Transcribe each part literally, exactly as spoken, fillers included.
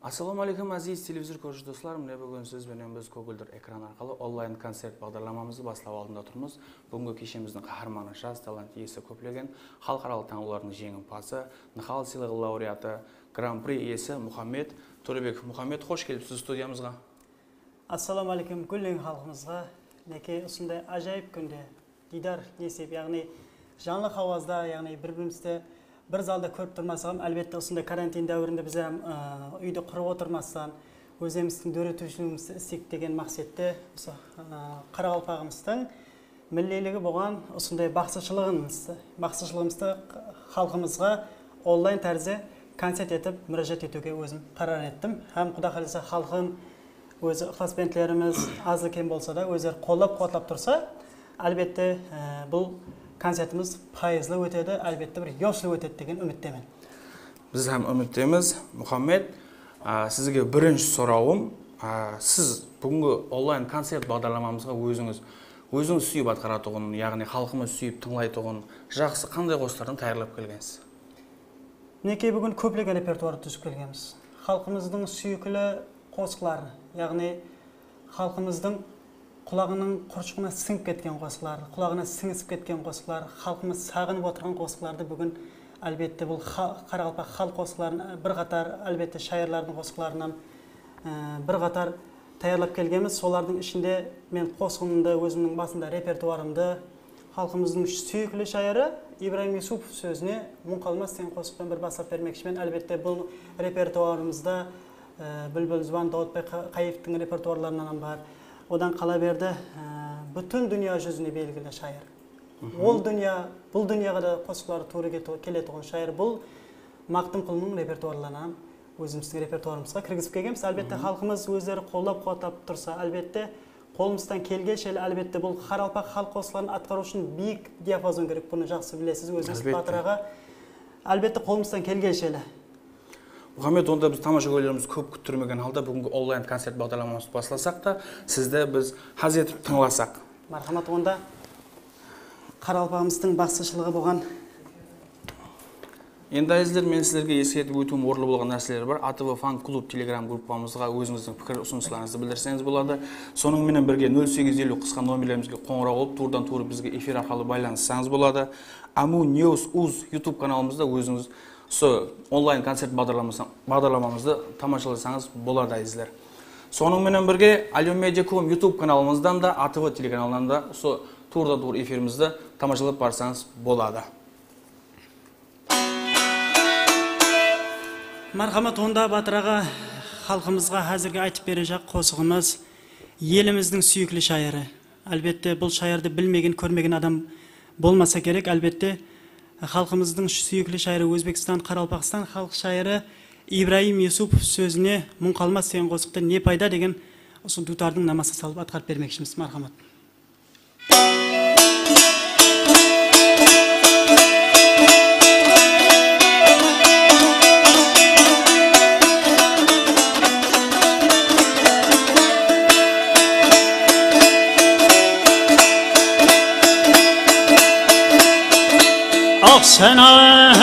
Assalawma áleykum, áziz televizor kóriwshi doslar. Mine, búgin siz benen biz kógildir ekran arqalı onlayn koncert baǵdarlamamızdı baslaw aldında turmız. Búgingi keshemizdiń qaharmanı, jas talant iyesi, kóplegen xalıqaralıq tańlawlardıń jeńimpazı, Nıhal sıylıǵı laureatı, Gran-pri iyesi Muxammed Torebekov. Muxammed, xosh kelipsiz studiyamızǵa. Assalawma áleykum, gúlleń xalqımızǵa. Minekey, usınday ájayıp kúnde diydar nesip, yaǵnıy janlı hawazda, yaǵnıy bir-birimizdi bir zalda kórip turmasaq hám, álbette, usınday karantin dáwirinde biz hám, ı, úyde qurı otırmastan, ózimizdiń dóretiwshiligimizdi isleyik degen maqsette usı, ı, qaraqalpaǵımızdıń milliyligi bolǵan usınday baqsıshılıǵımızdı, baqsıshılıǵımızdı xalqımızǵa onlayn tárizde koncert etip múrájat etiwge ózim qarar ettim. Hám Quda qálese, xalqım ózi ıqlasbentlerimiz azlı-kem bolsa da, ózleri qollap-quwatlap tursa, álbette, e, bul koncertimiz payızlı ótedi, álbette, bir yoshlı ótedi degen úmittemen. Biz hám úmittemiz, Muxammed. A, sizge birinshi sorawım, a, siz búgingi onlayn koncert baǵdarlamamızǵa ózińiz, ózińiz súyip atqaratuǵın, yaǵnıy xalqımız súyip tıńlaytuǵın jaqsı qanday qosıqlardan tayarlap kelgensiz? Minekey, búgin kóplegen repertuardı dúzip kelgenbiz. Xalqımızdıń súyikli qosıqları, yaǵnıy xalqımızdıń qulaǵınıń qurshıǵına sińip ketken qosıqlardı, qulaǵına sińisip ketken qosıqlar, xalqımız saǵınıp otırǵan qosıqlardı búgin, álbette, bul xa-, qaraqalpaq xalıq qosıqların, bir qatar, álbette, shayırlardıń qosıqlarınan, e, bir qatar tayarlap kelgenbiz. Solardıń ishinde men qosıǵımdı, ózimniń basında repertuarımdı, xalqımızdıń súyikli shayırı Ibrayım Yusupov sózine "Muń qalmas" degen qosıqpan bir baslap bermekshimen. Álbette, bul repertuarımızda, e, Búlbil Zuban, Dawıtbay Qa-, Qayıevtıń repertuarlarınan hám bar. Odan qala berdi, e, bútin dúnya júzine belgili shayır. Ol dúnya, bul dúnyaǵa da qosıqları tuwrı ke-, keletuǵın shayır. Bul Maqtımqulıńnıń repertuarlarınan hám ózimizdiń repertuarımızǵa kirgizip kelgenbiz. Álbette, xalqımız ózleri qollap-quwatlap tursa, álbette, qolımızdan kelgensheli, álbette, bul qaraqalpaq xalıq qosıqların atqarıw ushın biyik diapazon kerek. Bunı jaqsı bilesiz, ózińiz, Álbette. Batır aǵa. Álbette, qolımızdan kelgensheli. Muxammed, onda biz tamashagóylerimiz kóp kúttirmegen halda búgingi onlayn koncert baǵdarlamamızdı baslasaq ta, sizdi biz haz etip tıńlasaq. Marhamat, onda qaraqalpaǵımızdıń baqsıshılıǵı bolǵan. Endi, ázizler, men sizlerge eskertip ótiwim orınlı bolǵan nárseler bar. A T V Fan Klub Telegram gruppamızǵa ózińizdiń pikir, usınıslarıńızdı bildirseńiz boladı. Sonıń menen birge, nol segiz eliw qısqa nomerlerimizge qońıraw qılıp, tuwrıdan-tuwrı bizge efir arqalı baylanıssańız boladı. Amu News uz YouTube kanalımızda ózińiz usı onlayn koncert baǵdarlaması-, baǵdarlamamızdı tamashalasańız boladı, ázizler. Sonıń menen birge, Alyo Media com YouTube kanalımızdan da, A T V telekanalınan da usı tuwrıdan-tuwrı efirimizdi tamashalap barsańız boladı. Marhamat, onda, Batır aǵa, xalqımızǵa házirgi aytıp berejaq qosıǵımız elimizdiń súyikli shayırı. Álbette, bul shayırdı bilmegen, kórmegen adam bolmasa kerek. Álbette, xalqımızdıń súyikli shayırı, Ózbekstan, Qaraqalpaqstan xalıq shayırı Ibrayım Yusupov sózine "Muń qalmas" degen qosıqtı "Ne payda" degen usı duwtardıń namasına salıp atqarıp bermekshimiz. Marhamat. Aq, sen, aw,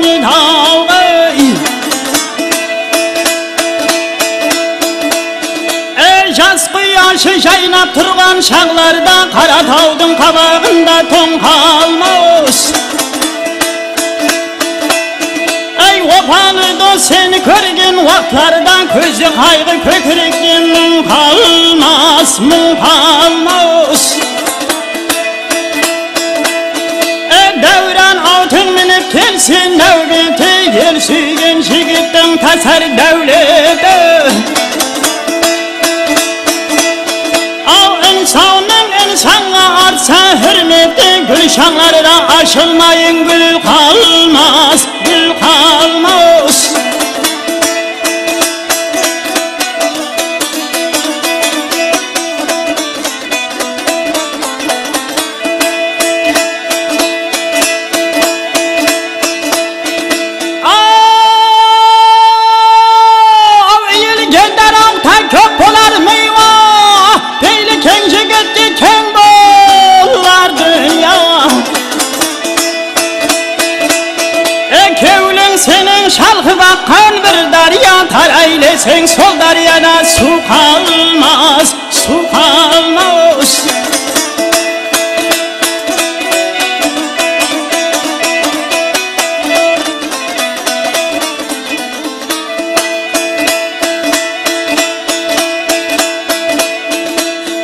ne tawǵa. Ey, jaz quyashı jaynap turǵan shaǵlarda, Qaratawdıń qabaǵında toń qalmaws. Ey, opalı dos, seni kórgen waqıtlarda, kózde qayǵı, kókirekte muń qalmas, muń qalmaws. E, Dáwran atın minip kelse náwbeti, el súygen jigittiń tasar dáwleti. Al, insannıń insanǵa artsa húrmeti, gúlshańlarda ashılmayın gúl qalmas, gúl qalmaws. Aw, iyilgen daraqta kóp bolar miywa, Tileseń, sol dáryada suw qalmas, suw qalmas.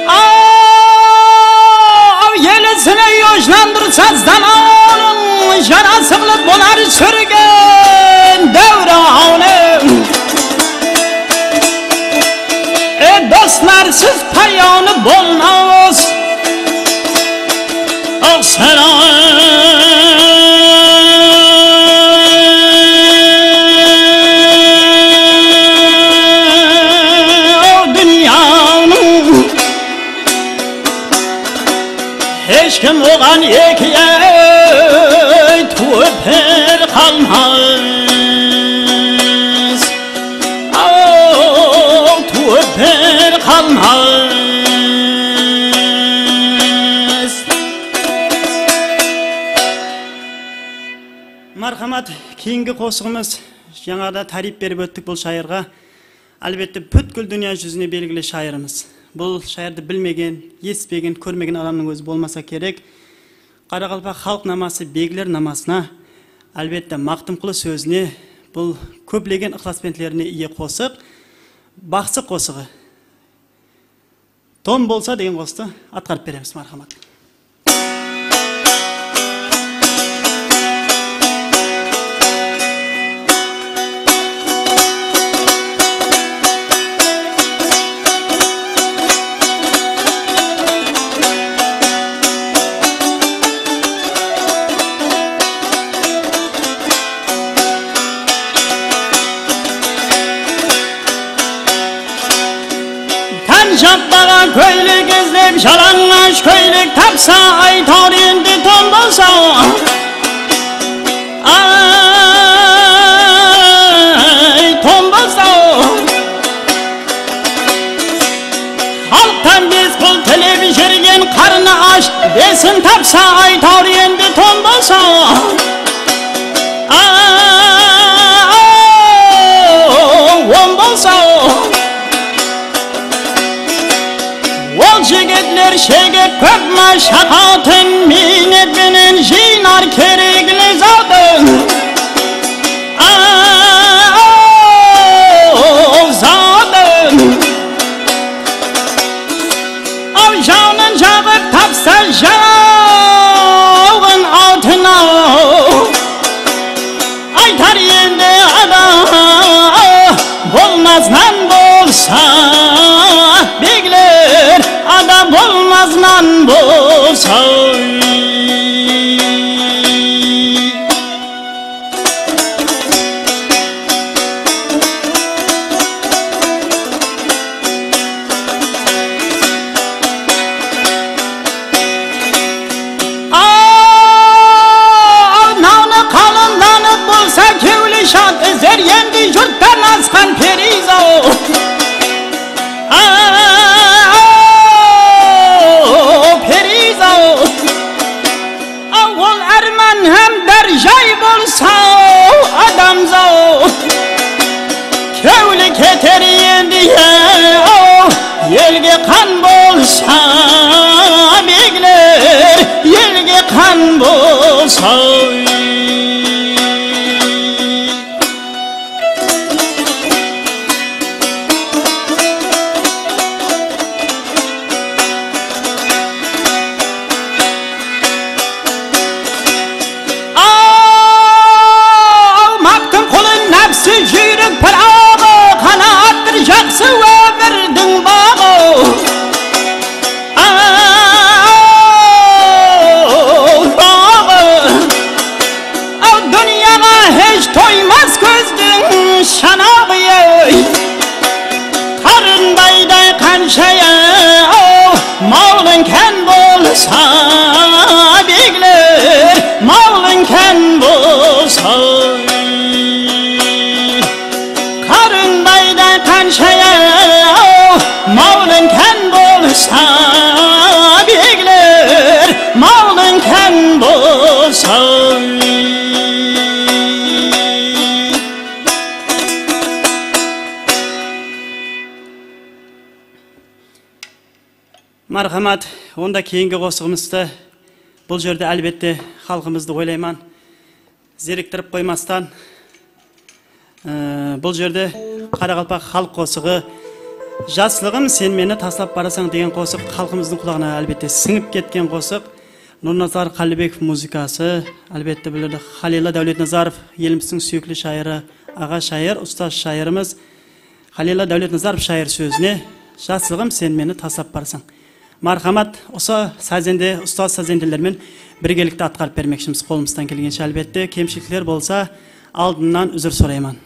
Aw, el isine yojlandırsa zamanıń, jarası qılıp bolar súrgen dáwrawlı. E, doslarsız payawlı bolmas. Oq, sen ow, dúnyanıń hesh kim oǵan eki, ey, tuwıp bir qalmas. Aw, tuwıp bir qalmas. Marhamat, keyingi qosıǵımız, jańada táriyp berip óttik bul shayırǵa. Álbette, pútkil dúnya júzine belgili shayırımız. Bul shayırdı bilmegen, esitpegen, kórmegen adamnıń ózi bolmasa kerek. Qaraqalpaq xalıq naması, begler namasına, álbette, Maqtımqulı sózine, bul kóplegen ıqlasbentlerine iye qosıq, Baqsı qosıǵı. Tom bolsa degen qosıqtı atqarıp beremiz, marhamat. Tán jatpaǵan kóylek izlep, jalańash kóylek tapsa, aytawır endi tom bolsa. Ay, tom bolsa. Xalıqtan bes pul tilep júrgen qarnı ash, besin tapsa, aytawır endi tom bolsa. Aw, on bolsa. Ol jigitler shegip kóp mashaqatın, miynet penen jıynar kerekli zatın. Aw, zatın. Aw, janın jaǵıp tapsa jawǵın altın-aw. Aytar endi ada bolmaz nan bolsa, begler, ada bolmaz nan bolsa. Aw, nawlı qalınlanıp bolsa, kewli shad izer endi jurttan asqan periz-aw. Aw, periz-aw. Aw, ol árman hám dárjay bolsa, adamzaw. Kewli keter endi, aw, elge qan bolsa, begler, elge qan bolsa. Aw, Maqtımqulı nápsi, júrek pıraǵı, qanaattır jaqsı ómirdiń baǵı. Aw, baǵı. Marhamat, onda keyingi qosıǵımızdı bul jerde, álbette, xalqımızdı oylayman, zeriktirip qoymastan, e, bul jerde qaraqalpaq xalıq qosıǵı, Jaslıǵım, sen meni taslap barasań degen qosıq xalqımızdıń qulaǵına, álbette, sińip ketken qosıq. Nurnazar Qállibekov muzıkası, álbette, bul jerde Xalilla Dáwletnazarov, elimizdiń súyikli shayırı, aǵa shayır, ustaz shayırımız Xalilla Dáwletnazarov shayır sózine, Jaslıǵım, sen meni taslap barsań. Marhamat, usı sazende, ustaz sazendelermen birgelikte atqarıp bermekshimiz qolımızdan kelgenshe, álbette, kemshilikler bolsa, aldınnan úzir sorayman.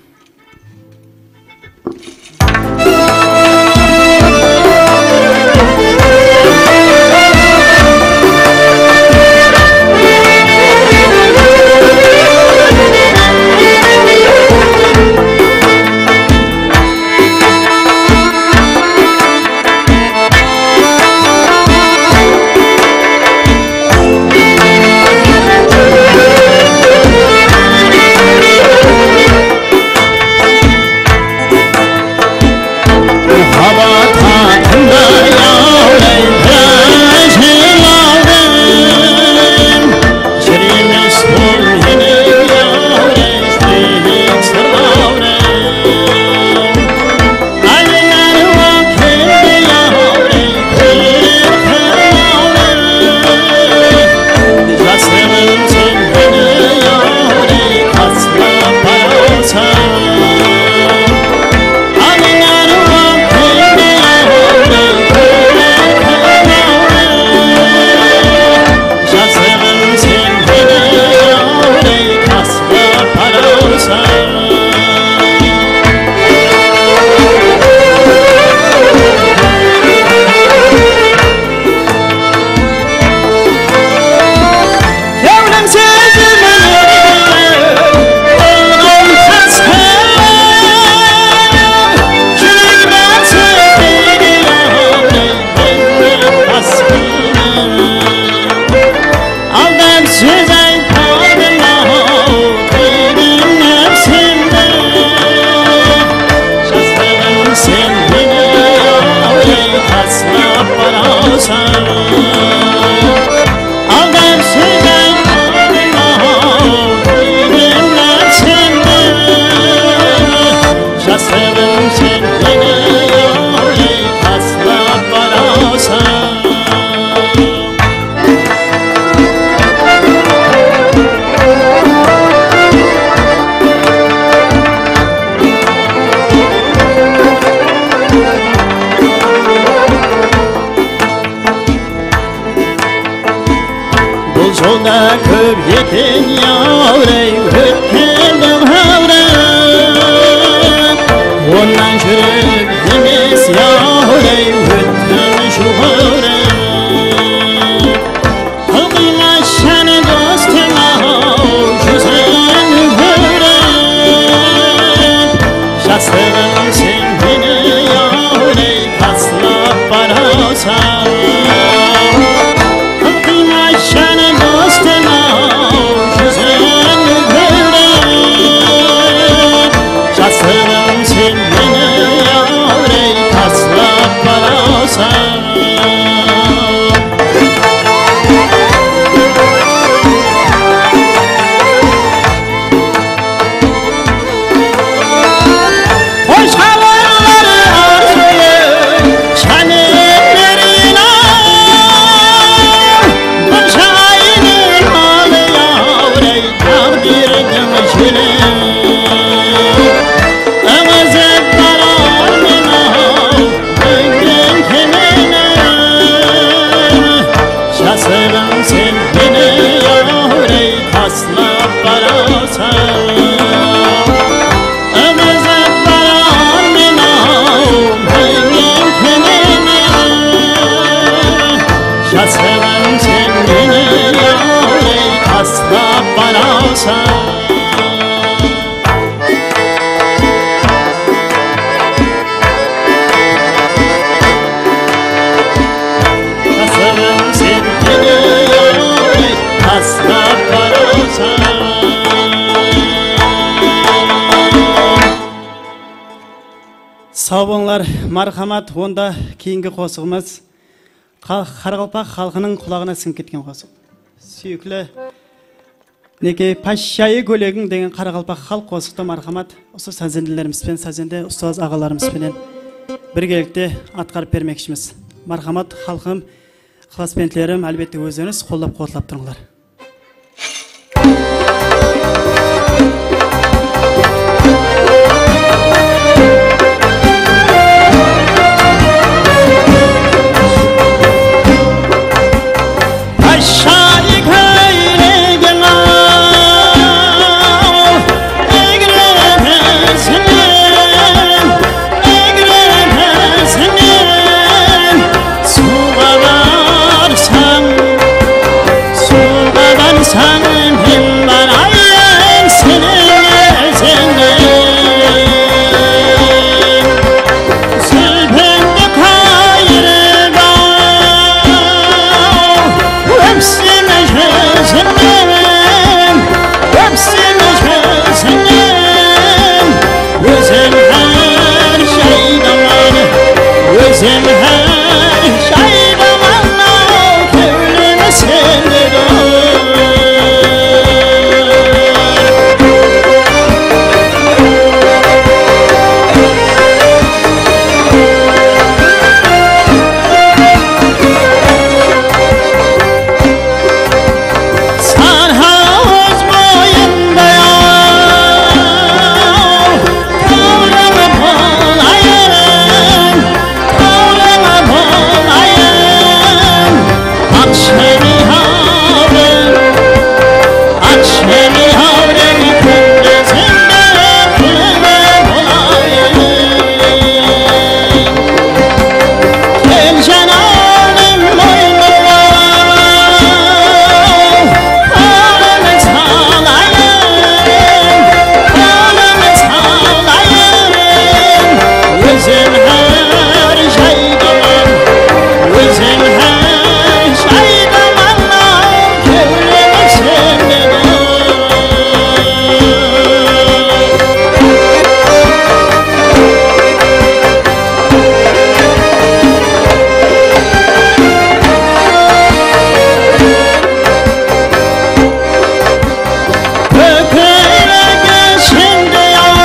Muhabbat haqqında yawray bir jırlawdım, júrmes bul meni yawray júrek sırlawdım. Aylar waqıt yawray bir qırlawdım, Jaslıǵım, sen meni yawray taslap barasań. Aylar waqıt yawray bir qırlawdım, Jaslıǵım, sen meni yawray taslap barasań. Kewlim sezimine tolǵan qasqır, júrek bár sózlerdi aldap, aldap sóz aytadım-aw, deydi nápsimdi. Jaslıǵım, sen meni yawray taslap barasań. Aldap sóz aytadım-aw, deydi nápsimdi. Jaslıǵım, sen meni yawray taslap barasań. Bul jolda kóp eken yawray ótkendim awrap, onnan júrip emes yawray óttim juwırıp. Qılqıyma ján dostım-aw, júzin kórip, Jaslıǵım, sen meni yawray taslap barasań. Qılqıyma ján dostım-aw, júzin kórip, Jaslıǵım, sen meni yawray taslap barasań. Xosh xabarlar arzıyıp, jánet bereyin-aw, bir jayınan al yawray táǵdirdiń jelin. Iǵızıp bararman-aw, Jaslıǵım, sen meni yawray taslap barasań. Iǵızıp bararman-aw, menen keneni. Jaslıǵım, sen meni yawray taslap barasań. Jaslıǵım, sen meni yawray taslap barasań. Saw bolıńlar, marhamat, onda keyingi qosıǵımız Qa-, qaraqalpaq xalqınıń qulaǵına sińip ketken qosıq. Súyikli, minekey, pashshayı gólegiń degen qaraqalpaq xalıq qosıqtı, marhamat, usı sazendelerimizben, sazende ustaz aǵalarımız penen birgelikte atqarıp bermekshimiz. Marhamat, xalqım, ıqlasbentlerim, álbette, ózlerińiz qollap-quwatlap turıńlar. Pashshayı gólegiń-aw, egri bizinen, egri bizinen, suwǵa barsań, suwǵa barsań, men barayın seniń izingnen. Zúlpińdi qayırıp-aw, ópsem júzimnen, ópsem júzimnen, ózim hár jaydaman, ózim hár jaydaman-aw, kewlim sende dur. Sarhawız boyınday-aw, tawrıń bolayın, tawrıń bolayın, aqsham-awrıń, aqsham-awrıń, kúndizińde qulın bolayın. Kel, janarım, moynıma, qolımdı salayın, qolımdı salayın. Ózim hár jaydaman, ózim hár jaydaman-aw, kewlim sende dur. Kókirek ishinde-aw,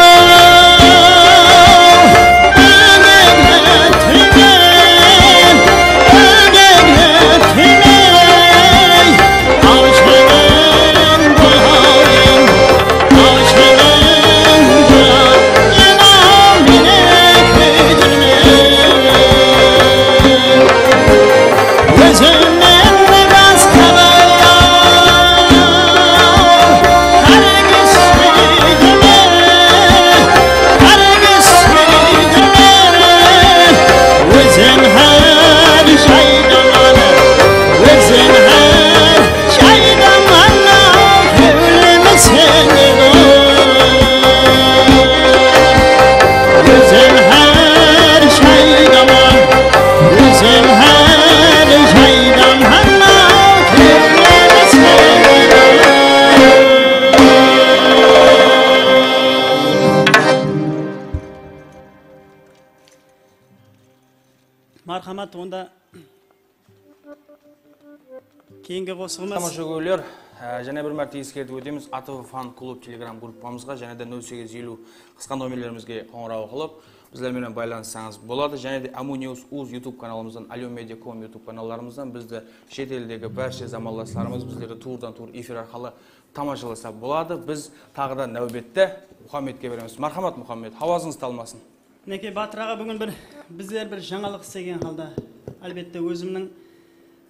ómekli túyme, ómekli túyme, awjınıń bulayın, awjınıń bulayın, aw, meni kúydirme. Ózimnen basqa bala hárgiz súydime, hárgiz súydime. Ózim hár jaydaman, ózim hár jaydaman-aw, kewlim sende dur. Ózim hár jaydaman, ózim hár jaydaman-aw, kewlim sende dur. Marhamat, onda keyingi qosıǵımız. Tamashagóyler, e, jáne bir márte eskertip ótemiz, A T V Fan Klub Telegram gruppamızǵa jáne de nol segiz eliw qısqa nomerlerimizge qońıraw qılıp, bizler menen baylanıssańız boladı. Jáne de Amu News uz YouTube kanalımızdan, Alyon Media com YouTube kanallarımızdan bizdi shet eldegi bárshe zamanlaslarımız bizlerdi tuwrıdan-tuwrı efir arqalı tamashalasa boladı. Biz taǵı da náwbetti Muxammedke beremiz. Marhamat, Muxammed, hawazıńız talmasın. Minekey, Batır aǵa, búgin bir, bizler bir jańalıq islegen halda, álbette, ózimniń,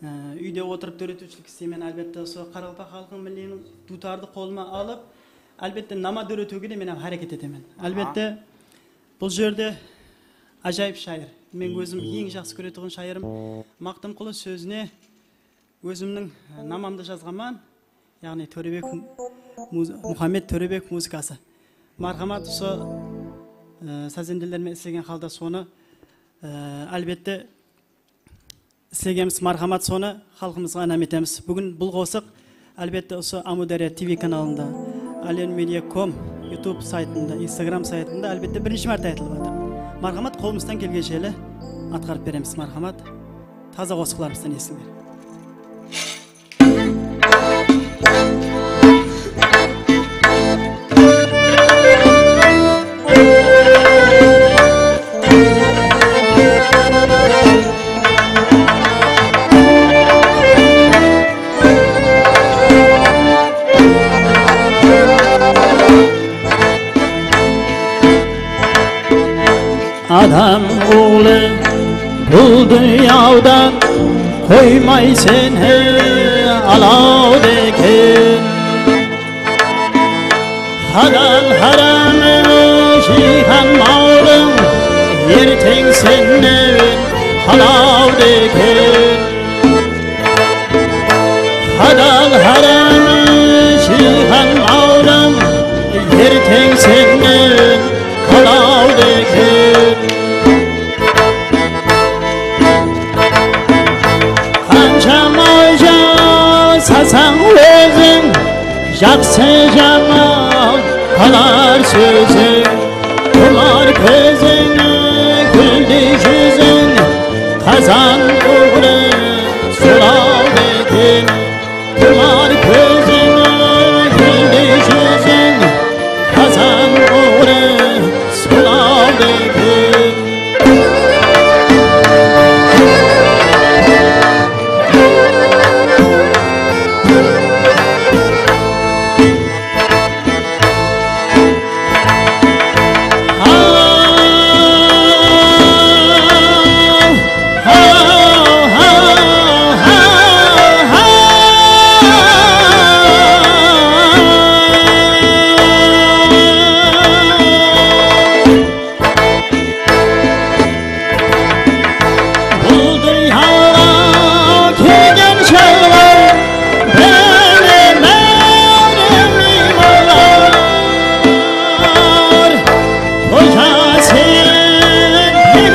e, úyde otırıp dóretiwshilik isleymen, álbette, usı qaraqalpaq xalqınıń milliy duwtardı qolıma alıp, álbette, nama dóretiwge de men hám háreket etemen. Aha. Álbette, bul jerde ájayıp shayır. Men ózim eń jaqsı kóretuǵın shayırım Maqtımqulı sózine ózimniń, e, namamdı jazǵanman, yaǵnıy Tórebek muz-, Muxammed Tórebek muzıkası. Marhamat, usı, e, sázendelermen islegen halda sonı, e, álbette, islegenbiz. Marhamat, sonı xalqımızǵa inam etemiz. Búgin bul qosıq, álbette, usı Amudárya T V kanalında, Alyon Media com YouTube saytında, Instagram saytında, álbette, birinshi márte aytılıp atır. Marhamat, qolımızdan kelgensheli atqarıp beremiz. Marhamat. taza qosıqlarımızdan esitińler. Adam ulı bul dúnyada qoymay seni alawda eken. Halal haramı jıyǵan malıń erteń sennen halawda eken. Halal haramı jıyǵan malıń erteń sennen halawda eken. Qansha mal jasasań óziń, jaqsı-jaman qalar sóziń. Qumar kóziń, gúldey júziń, qazan buwrı sulawda eken. Qumar kóziń, gúldey júziń, qazan buwrı sulawda eken. Bul dúnyaǵa kelgen shıǵar, bilemen, miymanlar. Xoja sen eki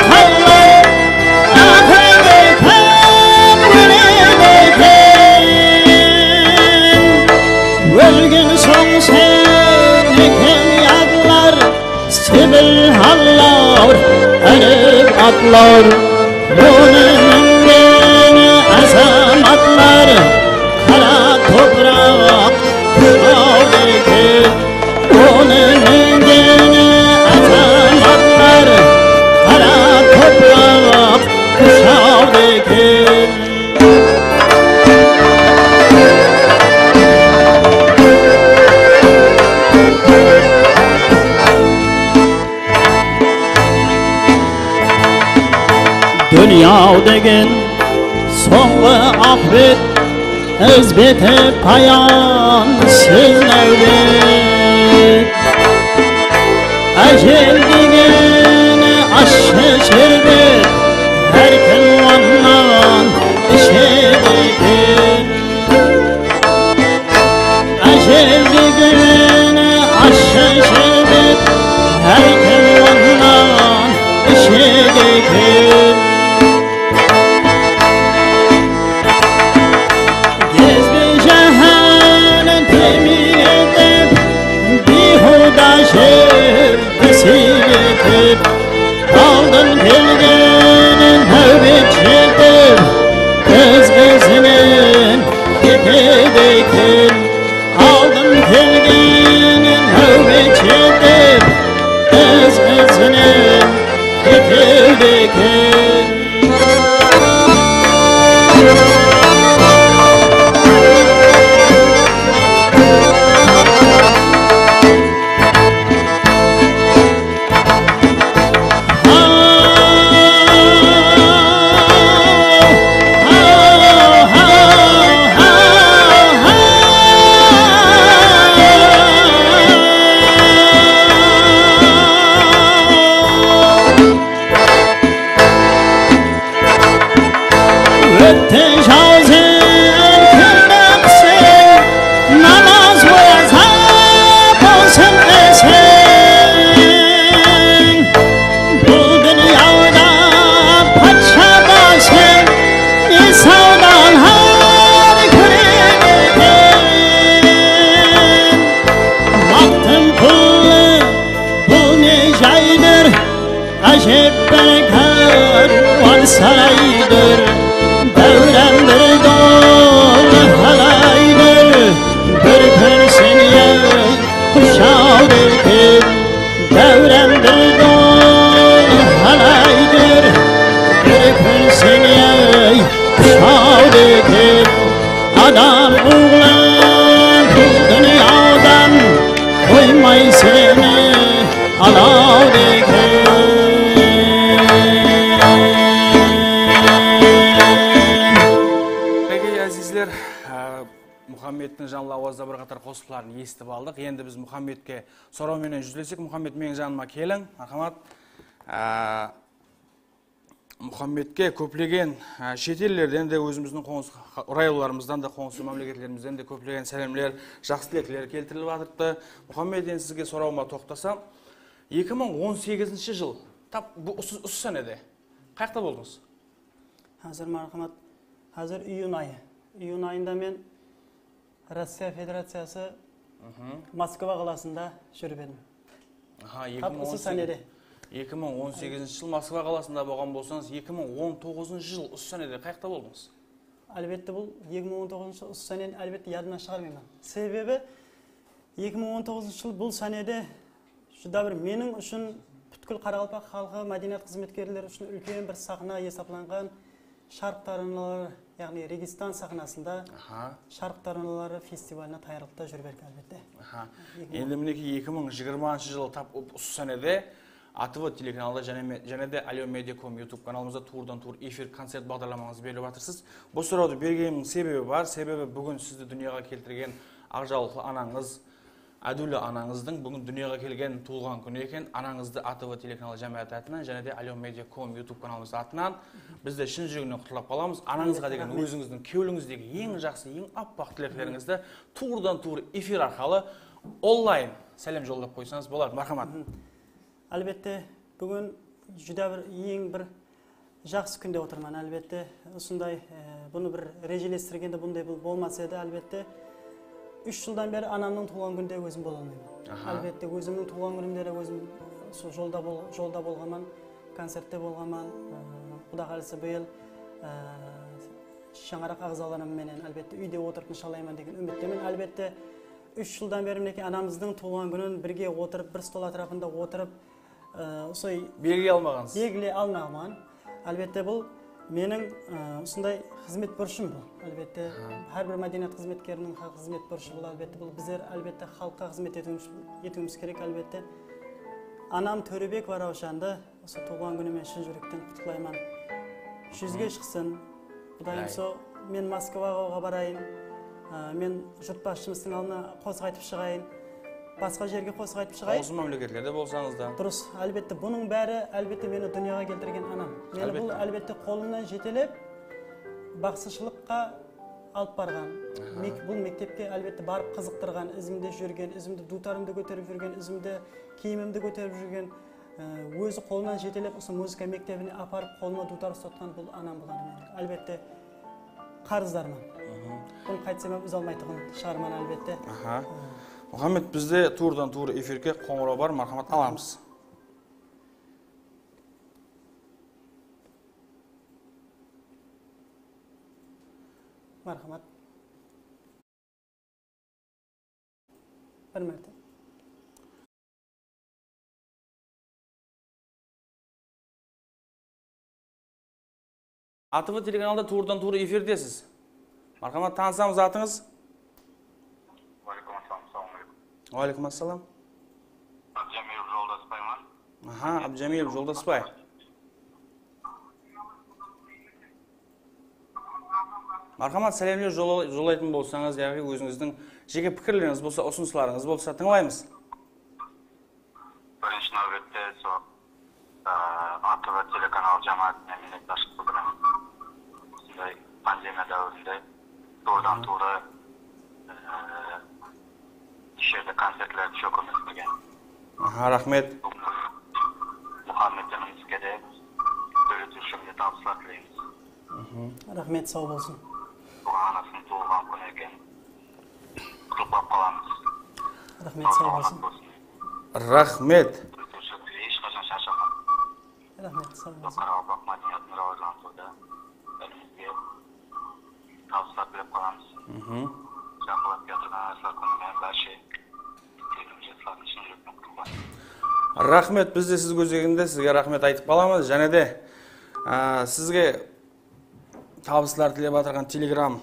qallar, aqıbetke óledi eken. Ólgen soń sen eken yadlar, sebil allar, árep atlar, onı mingen azamatlar, qara topıraq qıraw eken. Onı mingen azamatlar, qara topıraq qıraw eken. Dúnya degen sońǵı aqıbet, izbeti payansız náwbet. Ájel degen ashshı sherbet, hár kim onnan ishedi eken. Ájel degen ashshı sherbet, hár kim onnan ishedi eken. Gezbe jáhán temin etip, biyhuda jerdi siyletip, aldın kelgen náwbet jetip, iz-izinen ketedi eken. Aldın kelgen náwbet jetip, iz-izinen ketedi eken. Biz bir qatar qosıqların esitip aldıq. Endi biz Muhammedke soraw menen júzlesek. Muhammed, meniń janıma keliń. Marhamat. Á, Muhammedke kóplegen, á, shet ellerden de, ózimizdiń qońsı rayonlarımızdan da, qońsı mámleketlerimizden de kóplegen sálemler, jaqsı tilekler keltirilip atırıptı. Muhammed, endi sizge sorawıma toqtasam, eki mıń on segizinshi jıl, tap bu usı, usı sánede qayaqta boldıńız? Házir, marhamat, házir iyun ayı. Iyun ayında men Rossiya Federaciyası Moskva qalasında júrip edim. Aha, tap usı sánede. Eki mıń on segizinshi jıl Moskva qalasında bolǵan bolsańız, eki mıń on toǵızınshı jıl usı sánede qayaqta boldıńız? Álbette, bul eki mıń on toǵızınshı jıl usı sáneni, álbette, yadımnan shıǵarmayman. Sebebi eki mıń on toǵızınshı jıl bul sánede júdá bir meniń ushın, pútkil qaraqalpaq xalqı, mádeniyat xızmetkerleri ushın úlken bir saxna esaplanǵan Sharq taranaları, yaǵnıy Registan saxnasında Sharq taranaları festivalına tayarlıqta júrip edik, álbette. Aha. Endi, minekey, eki mıń jigirmanshı jılı tap usı sánede A T V telekanalda jáne me-, jáne de Alyon Media com YouTube kanalımızda tuwrıdan-tuwrı efir koncert baǵdarlamańızdı berip atırsız. Bul sorawdı bergenimiz sebebi bar. Sebebi búgin sizdi dúnyaǵa keltirgen aqjawlıqlı anańız, ádiwli anańızdıń búgin dúnyaǵa kelgen tuwılǵan kúni eken. Anańızdı A T V telekanalı jámááti atınan jáne de Alyon Media com YouTube kanalımız atınan biz de shın júregimnen qutlap qalamız. Anańızǵa degen ózińizdiń kewlińizdegi eń jaqsı, eń appaq tileklerińizdi tuwrıdan-tuwrı efir arqalı onlayn sálem jollap qoysańız boladı. Marhamat. Álbette, búgin júdá bir, eń bir jaqsı kúnde otırman, álbette. Usınday, e, bunı bir rejelestirgende bunday bul-, bolmas edi, álbette. Úsh jıldan beri anamnıń tuwılǵan kúninde ózim bola almayman. Aha. Álbette, ózimniń tuwılǵan kúnimde de ózim usı jolda bol-, jolda bolǵanman, koncertte bolǵanman. E, Quda qálese, bıyıl, e, shańaraq aǵzalarım menen, álbette, úyde otırıp nıshanlayman degen úmittemen. Álbette, úsh jıldan beri, minekey, anamızdıń tuwılǵan kúnin birge otırıp, bir stol átirapında otırıp, Ee, usılay belgiley almaǵansız. Belgiley almaǵan. Álbette, bul meniń, e, usınday xızmet burıshım bul. Álbette, hár bir mádeniyat xızmetkeriniń xa-, xızmet burıshı bul. Álbette, bul bizler, álbette, xalıqqa xızmet etiwimiz, etiwimiz kerek, álbette. Anam Tórebekova Rawshandı usı tuwılǵan kúni menen shın júrekten qutlıqlayman. Júzge shıqsın. Qudayım so, men Moskvaǵa barayın, a, men jurtbasshımızdıń aldına qosıq aytıp shıǵayın, basqa jerge qosıq aytıp shıǵayın. Qońsı mámleketlerde bolsańız da. Durıs, álbette, bunıń bári, álbette, meni dúnyaǵa keltirgen anam. Meni bul, álbette, qolımnan jetelep, baqsıshılıqqa alıp barǵan. Aha. Mek-, bul mektepke, álbette, barıp qızıqtırǵan, izimde júrgen, izimde duwtarımdı kóterip júrgen, izimde kiyimimdi kóterip júrgen. Ee, ózi qolınan jetelep, usı muzıka mektebine aparıp, qolıma duwtar ustatqan bul anam boladı meniń. Álbette, qarızdarman. Bunı qaytsam hám úze almaytuǵın shıǵarman, álbette. Aha. Muhammed, bizde tuwrıdan-tuwrı efirge qońıraw bar, marhamat, alamız. Marhamat. Bir márte. A T V telekanalda tuwrıdan-tuwrı efirdesiz. Marhamat, tanısamız, atıńız? Waleykum assalam, assalawma aleykum. Waleykum assalam. Abdijamilov Joldasbayman. Aha, Abdijamilov Joldasbay. Marhamat, sálemler jolla-, jollaytuǵın bolsańız, yaǵnıy ózińizdiń jeke pikirlerińiz bolsa, usınıslarıńız bolsa, tıńlaymız. Birinshi náwbette sol, e, A T V telekanalı jámáátine minnetdarshılıq bildiremen. Usınday pandemiya dáwirinde tuwrıdan-tuwrı, e, efirde koncertlerdi shókirlestirgen. Aha, raxmet. Búgingi Muhammed inimizge de, dóretiwshimizge tabıslar tileymiz. Raxmet, saw bolsın. Búgin anasınıń tuwılǵan kúni eken. Qutlıqlap qalamız. Raxmet, saw bolsın. Raxmet. Dóretiwshimizge hesh qashan sharshamań. Raxmet, saw bolsın. Qaraqalpaq mádeniyatın rawajlandırıwda elimizge tabıslar tilep qalamız. Jaqınlap kiyatırǵan anasılar kúni menen bárshe Raxmet, biz de siz kózeginde sizge raxmet aytıp qalamız. Jáne de, á, sizge tabıslar tilep atırǵan Telegram,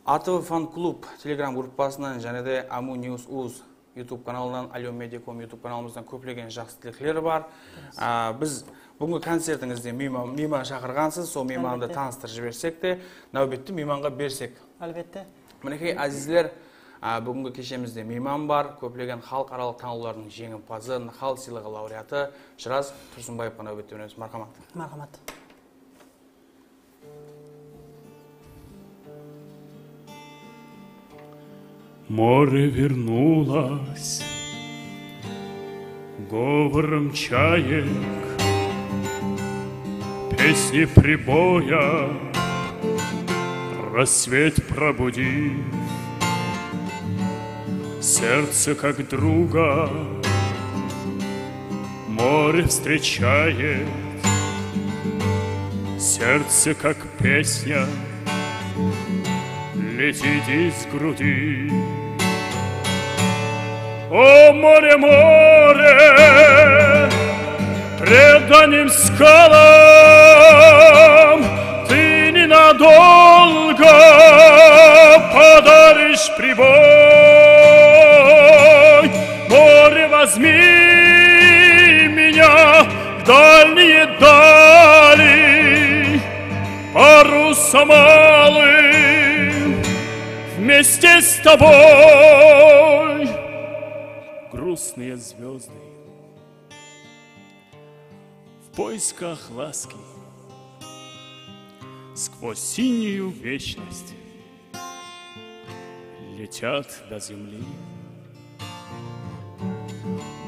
A T V fan klub Telegram gruppasınan, jáne de Amu News uz YouTube kanalınan, Alyon Media com YouTube kanalımızdan kóplegen jaqsı tilekler bar. Á, biz búgingi koncertińizde miyman, miyman shaqırǵansız, sol miymandı tanıstırıp jibersek te, náwbetti miymanǵa bersek. Álbette. Minekey, ázizler, a, búgingi keshemizde miyman bar, kóplegen xalıqaralıq tańlawlardıń jeńimpazı, Nıhal sıylıǵı laureatı Shıraz Tursınbaevqa náwbette beremiz. Marhamat. Marhamat. Море вернулось, говором чаек, песни прибоя, рассвет пробудив, сердце как друга море встречает, сердце как песня летит из груди. О, море, море, пред дальним скалам ты ненадолго подаришь прибой. Море, возьми меня в дальние дали, парусом алым вместе с тобой. Грустные звёзды в поисках ласки сквозь синюю вечность летят до земли.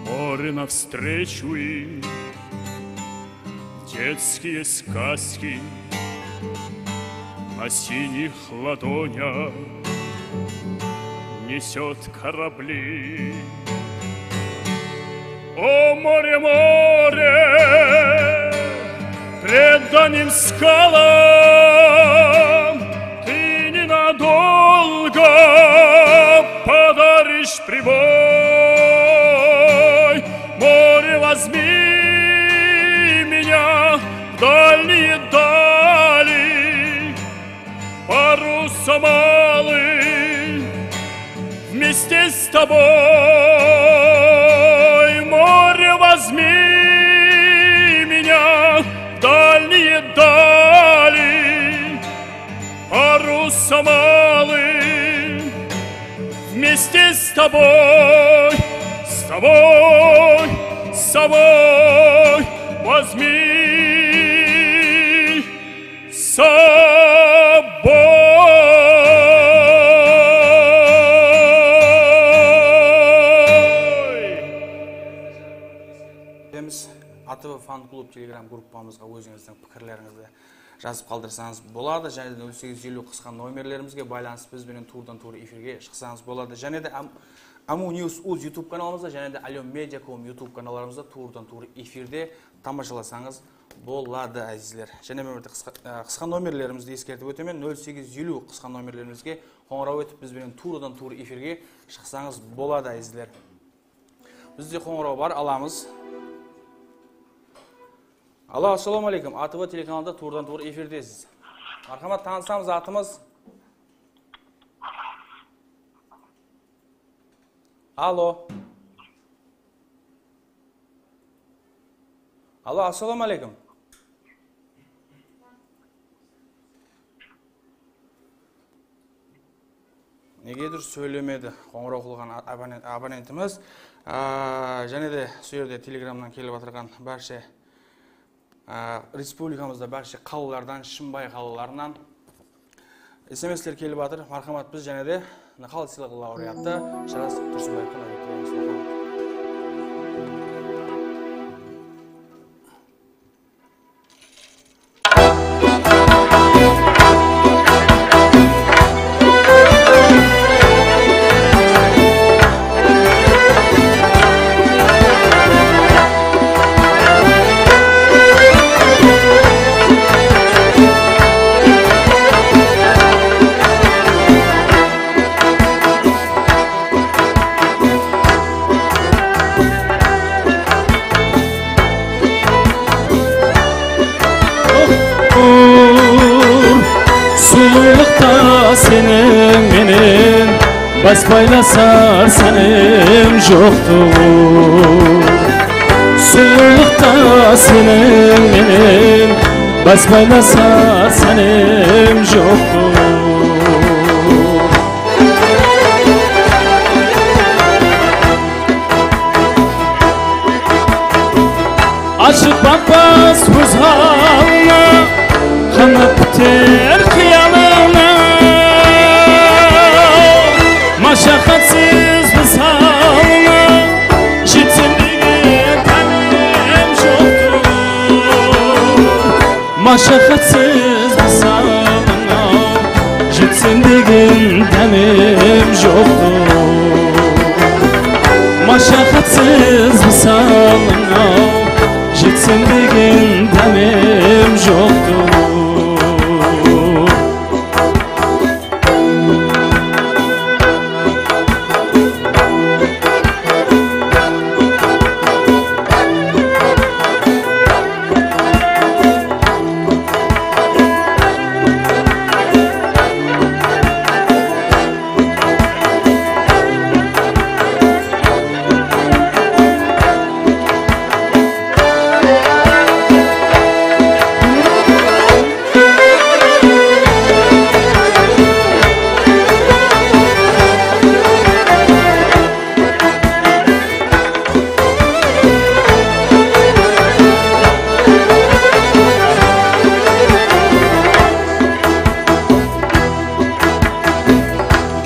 Море навстречу им, детские сказки на синих ладонях несёт корабли. О, море, море, пред дальним скалам ты ненадолго подаришь прибой. Море, возьми меня в дальние дали, парусом алым вместе с тобой. Море, возьми меня в дальние дали, парусом алым вместе с тобой, с тобой, с тобой возьми с собой. Biz A T V fan klub Telegram gruppamızǵa ózińizdiń pikirlerińizdi jazıp qaldırsańız boladı. Jáne de nol segiz eliw qısqa nomerlerimizge baylanıs biz benen tuwrıdan tuwrı efirge shıqsańız boladı. Jáne de Am-, Amu News uz YouTube kanalımızda, jáne de Alyon Media com YouTube kanallarımızda tuwrıdan tuwrı efirde tamashalasańız boladı, ázizler. Jáne bir márte qısqa, e, qısqa nomerlerimizdi eskertip ótemen. Nol segiz eliw qısqa nomerlerimizge qońıraw etip, biz benen tuwrıdan tuwrı efirge shıqsańız boladı, ázizler. Bizde qońıraw bar, alamız. Alo, assalamu aleykum. A T V telekanalında tuwrıdan tuwrı efirdesiz. Marhamat, tanısamız, atımız? Alo. Alo, assalamu aleykum. Negedur sóylemedi qońıraw qılǵan a-, abonen-, abonentimiz. Á, jáne de usı jerde Telegramnan kelip atırǵan bárshe, á, respublikamızda bárshe qalalardan, Shımbay qalalarınan S M S'ler kelip atır. Marhamat, biz jáne de Nıhal sıylıǵı laureatı Shıraz Tursınbaevqa náwbet beremiz. Marhamat. Sulıqta seniń menen bas paylasar sánem joqtır. Sulıqta seniń menen bas paylasar sánem joqtır. Baqpas óz halıńa, qanat piter qıyalıńa. Mashaqatsız wısalıńa jetsem degen dámim joqtır. Mashaqatsız wısalıńa jetsem degen dámim joqtır. Mashaqatsız wısalıńa jetsem degen dámim joqtır.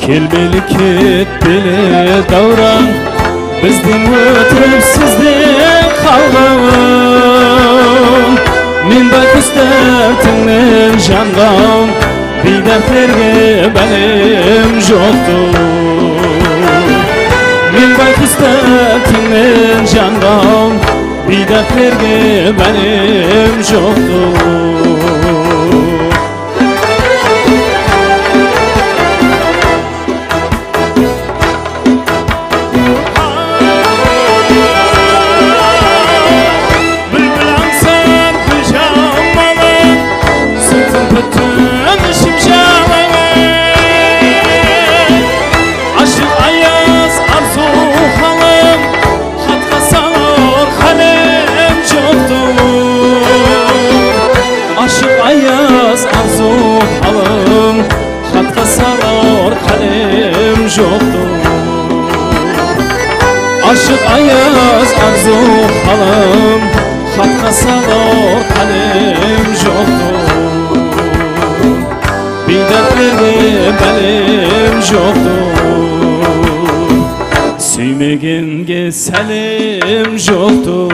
Kelbeli ketpeli dáwran, bizden ótip sizden qalǵan. Men Bayqus dártińnen janǵan, biydártlerge bálem joqtır. Men Bayqus dártińnen janǵan, biydártlerge bálem joqtır. Búlbil ańsat gúl jamalı, sırtın pútin ishim jalalı. Ashıq ayaz arzıw halım, xatqa salar qálem joqtır. Ashıq ayaz arzıw halım, xatqa salar qálem joqtır. Ashıq ayaz arzıw halım, xatqa salar qálem joqtır. Biydártlerge bálem joqtır. Súymegenge sálem joqtır.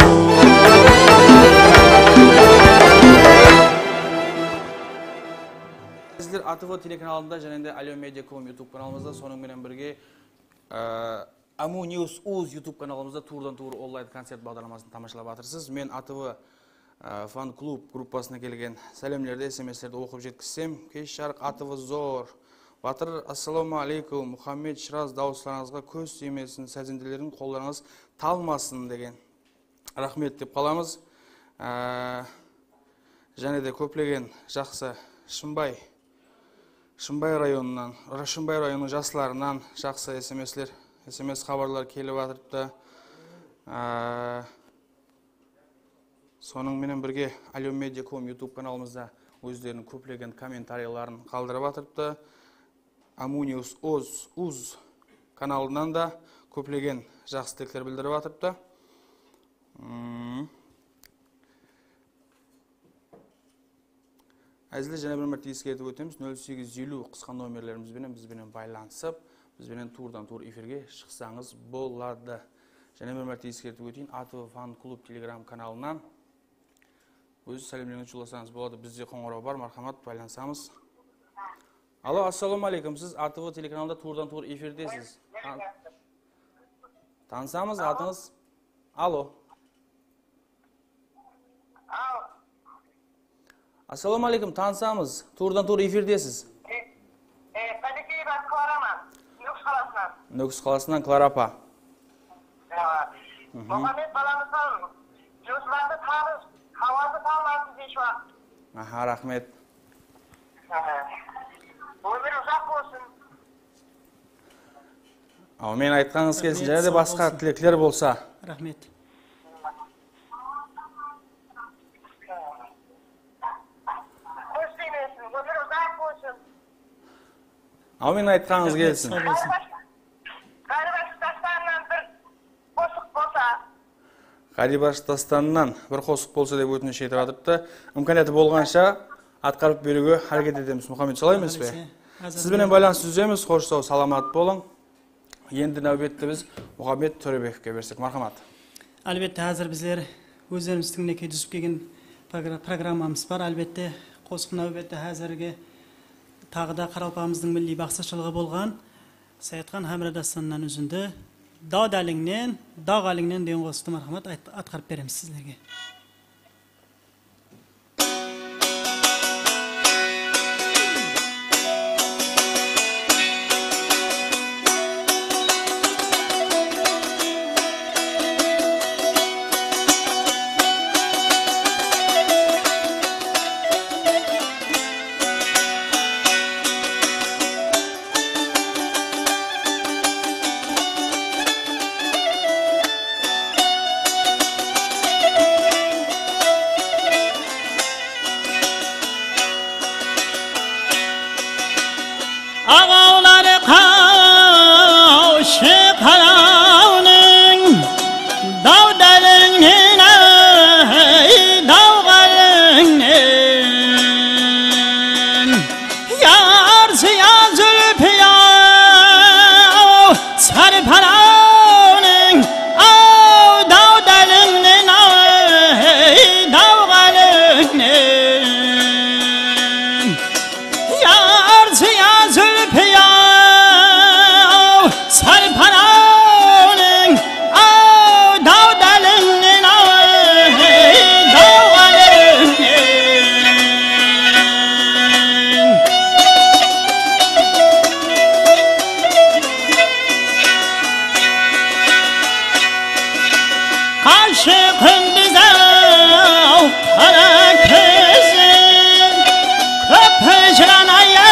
Sizler A T V telekanalında jáne de Alyo Media com YouTube kanalımızda, sonıń menen birge, e, Amu News uz YouTube kanalımızda tuwrıdan-tuwrı onlayn koncert baǵdarlamasın tamashalap atırsız. Men A T V, e, fan klub gruppasına kelgen sálemlerdi, S M S'lerdi oqıp jetkizsem, kesh jarıq, A T V zor. Batır, assalawma áleykum. Muxammed, Shıraz, dawıslarıńızǵa kóz tiymesin, sazendelerin qollarıńız talmasın, degen. Raxmet dep qalamız. Á, jáne de kóplegen jaqsı Shımbay, Shımbay rayonınan, Shımbay rayonınıń jaslarınan jaqsı S M S'ler, S M S xabarlar kelip atırıptı. Á, sonıń menen birge, Alyo Media com YouTube kanalımızda ózleriniń kóplegen kommentariyaların qaldırıp atırıptı. Amunius Oz, Uz kanalınan da kóplegen jaqsı tilekler bildirip atırıptı. Hmm. Ázizler, jáne bir márte eskertip ótemiz, nol segiz eliw qısqa nomerlerimiz benen biz benen baylanısıp, biz benen tuwrıdan-tuwrı efirge shıqsańız boladı. Jáne bir márte eskertip óteyin, A T V fan klub Telegram kanalınan óz sálemlerińizdi jollasańız boladı. Bizde qońıraw bar, marhamat, baylanısamız. Alo, assalawma áleykum. Siz A T V telekanalında tuwrıdan-tuwrı efirdesiz. Tan-, tanısamız, atıńız? Alo. Assalawma áleykum, tanısamız. Tuwrıdan-tuwrı efirdesiz. E, e, Qádekeeva Klaraman, Nókis qalasınan. Nókis qalasınan Klara apa. Ewa. Mhm. Muxammed balamızdan jumıslardı tanıp, hawası talmasın hesh waqıt. Aha, raxmet. Aha. Ómiri uzaq bolsın. Áwmin, aytqanıńız kelsin. Raxmet, jáne de basqa tilekler bolsa. Raxmet. Kóz tiymesin, ómiri uzaq bolsın. Áwmin, aytqanıńız kelsin. Raxmet, sawlasın. Ǵárip, ǵárip jaslarınan bir qosıq bolsa. Ǵáriybash dástanınan bir qosıq bolsa dep ótinish etip atırıptı. Imkaniyatı bolǵansha atqarıp beriwge háreket etemiz, Muxammed, solay emes pe? Siz benen baylanıstı územiz, xosh, saw, salamat bolıń. Endi náwbetti biz Muxammed Tórebekovke bersek, marhamat. Álbette, házir bizler ózlerimiz tińnekey dúzip kelgen progra-, programmamız bar. Álbette, qosıq náwbetti házirgi taǵı da qaraqalpaqlarımızdıń milliy baqsıshılıǵı bolǵan Sayatxan Hámra dástanınan úzindi. Daw dálińnen, daw ǵálińnen degen qosıqtı, marhamat, ayt-, atqarıp beremiz sizlerge. Aǵawlar qawshı qarawnıń, daw dálińnen, ay, daw ǵálińnen. Yar zıya Zúlpiyaw, sarparawnıń, aw, daw dálińnen, ay, daw ǵálińnen. Yar zıya Zúlpiyaw, sarparawnıń, aw, daw dálińnen, aw, ey, daw ǵálińnen. Ashıq Qúndiz-aw, qara kózim, kóp hijran ayı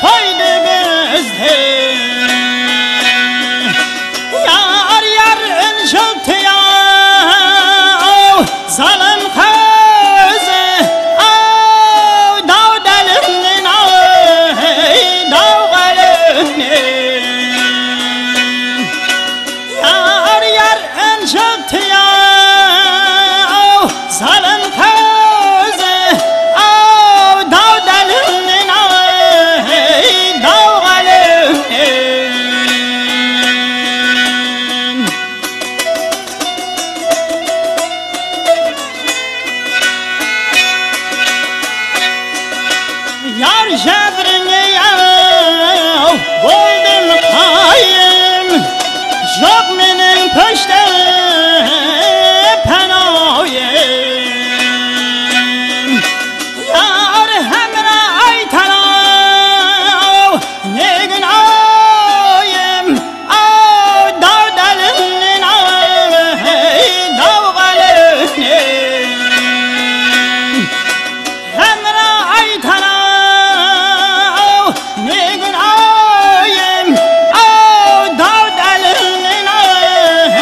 qoydı bizdi. Yar, yar, injıltı-aw, zalım qózi, aw, daw dálińnen, aw, ey, daw ǵálińnen. Yar, yar, injıltı-aw, zalım qózi, aw, daw dálińnen, aw, ey, daw ǵálińnen. Yar jábirińe-aw, boldım qayım, joq meniń peshte pánawım. Yar hámra aytar-aw, ne kún oyım, aw, daw dálińnen, aw, ey, daw ǵálińnen. Hámra aytar-aw, ne kún oyım, aw, daw dálińnen, aw,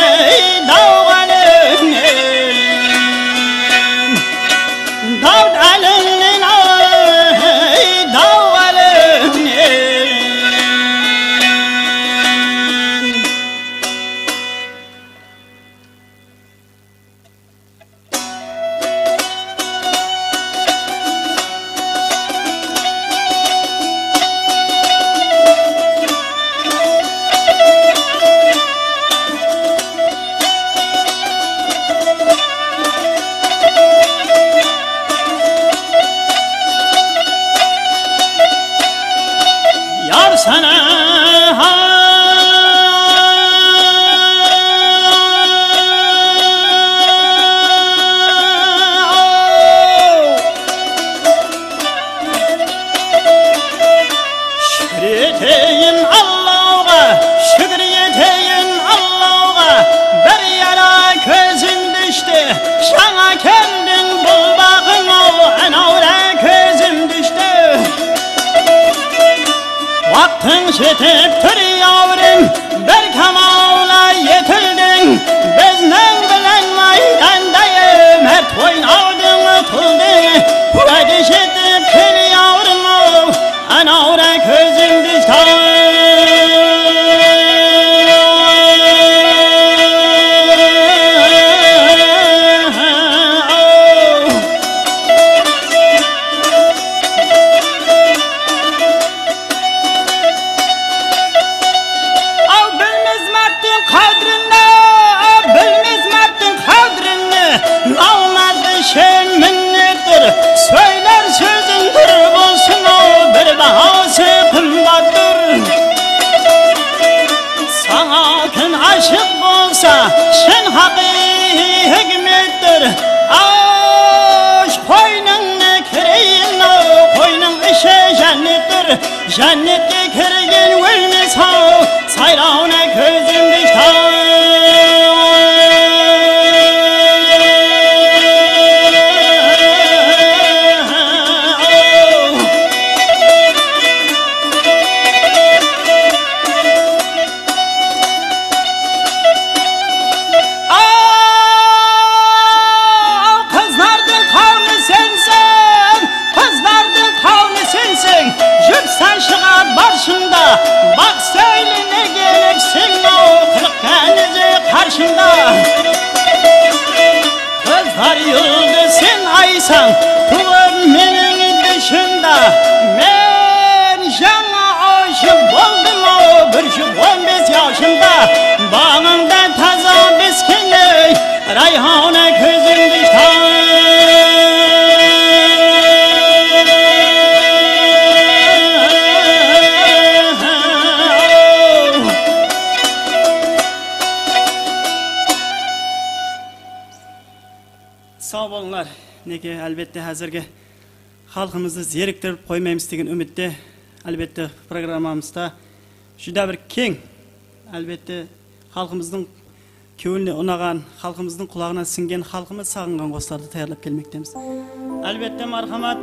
ey, daw ǵálińnen. Daw dálińnen, ey, daw ǵálińnen. Yar sana ha. Shúkir eteyin Allahqa, shúkir eteyin Allahqa, bir yara kózim dúshti, jańa keldiń bul baǵıń-aw, anawra kózim dúshti. Waqtıń jetip tur, yawrım, bir kamawla etildiń, bizniń bilen maydanda mert oynawdıń tuldıń, wáde etip kel, yawrım-aw, anawra kózim dúshti. Ashıq bolsa, shın haqıyqettir. Ash qoynıńa kireyin-aw, qoynıń ishi jánnettir. Jánnetke kirgen ólmes-aw, sayrawına kózimdi taw. Aw, qızlardıń qawını senseń, qızlardıń qawını senseń, júp sanshiǵa barshıńda, baq sóyleme kelip seń-aw, qırıq kánize qarshıńda. Qızlar yuldı sen aysań, tuwıp meniń dúshimda. Men jańa ashıp boldım-aw, bir júz on bes yashımda. Baǵıńda taza biskeney, rayhana kózimdi taw. Saw bolıńlar. Minekey, álbette, házirgi xalqımızdı zeriktirip qoymaymız degen úmitte, álbette, programmamızda júdá bir keń, álbette, xalqımızdıń kewline unaǵan, xalqımızdıń qulaǵına sińgen, xalqımız saǵınǵan qosıqlardı tayarlap kelmektemiz. Álbette, marhamat,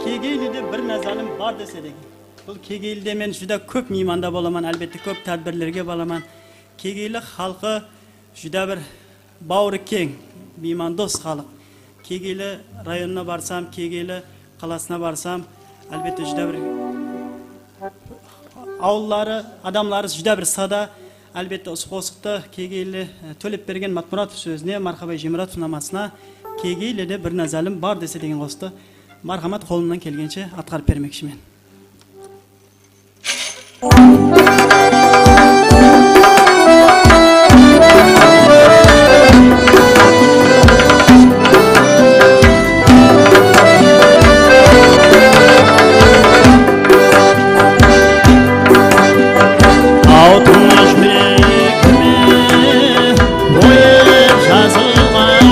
Kegeylide bir názalim bar dese degen. Bul Kegeylide men júdá kóp miymanda bolaman, álbette, kóp tádbirlerge baraman. Kegeyli xalqı júdá bir bawırı keń, miymandos xalıq. Kegeyli rayonına barsam, Kegeyli qalasına barsam, álbette, júdá bir awılları, adamları júdá bir sada. Álbette, usı qosıqtı Kegeyli, e, Tólepbergen Matmuratovtıń sózine, Marqabay Jemuratovtıń namasına Kegeylide bir názalim bar dese degen qosıqtı, marhamat, qolımnan kelgenshe atqarıp bermekshimen. Altın júrekime boyap jazılǵan,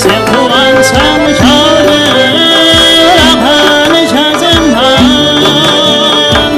sen quwansań, jawdırǵan jazımnan.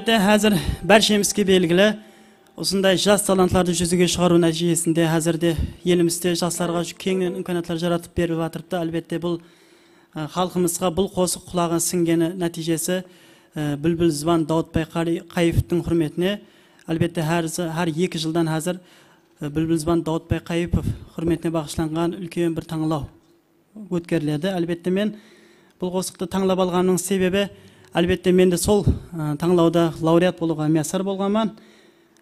Házir bárshemizge belgili, usınday jas talantlardı júzege shıǵarıw nátiyjesinde házirde elimizde jaslarǵa keńnen imkaniyatlar jaratıp berilip atırıptı. Álbette, bul, e, xalqımızǵa bul qosıq qulaǵına singeni nátiyjesi, e, Búlbil Zuban Dawıtbay Qali-, Qayıpovtıń húrmetine, álbette, hár, hár eki jıldan házir, e, Búlbil Zuban Dawıtbay Qayıpov húrmetine baǵıshlanǵan úlken bir tańlaw ótkeriledi. Álbette, men bul qosıqtı tańlap alǵanımnıń sebebi, álbette, men de sol, ı, tańlawda laureat bolıwǵa miyasar bolǵanman.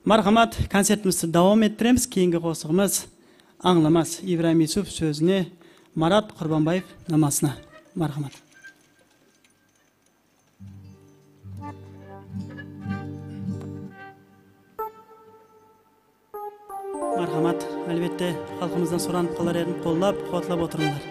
Marhamat, koncertimizdi dawam ettiremiz. Keyingi qosıǵımız Ańlamaz. Ibrayım Yusupov sózine, Marat Qurbanbaev namasına. Marhamat. Marhamat, álbette, xalqımızdan soranıp qalar edim, qollap, quwatlap otırıńlar.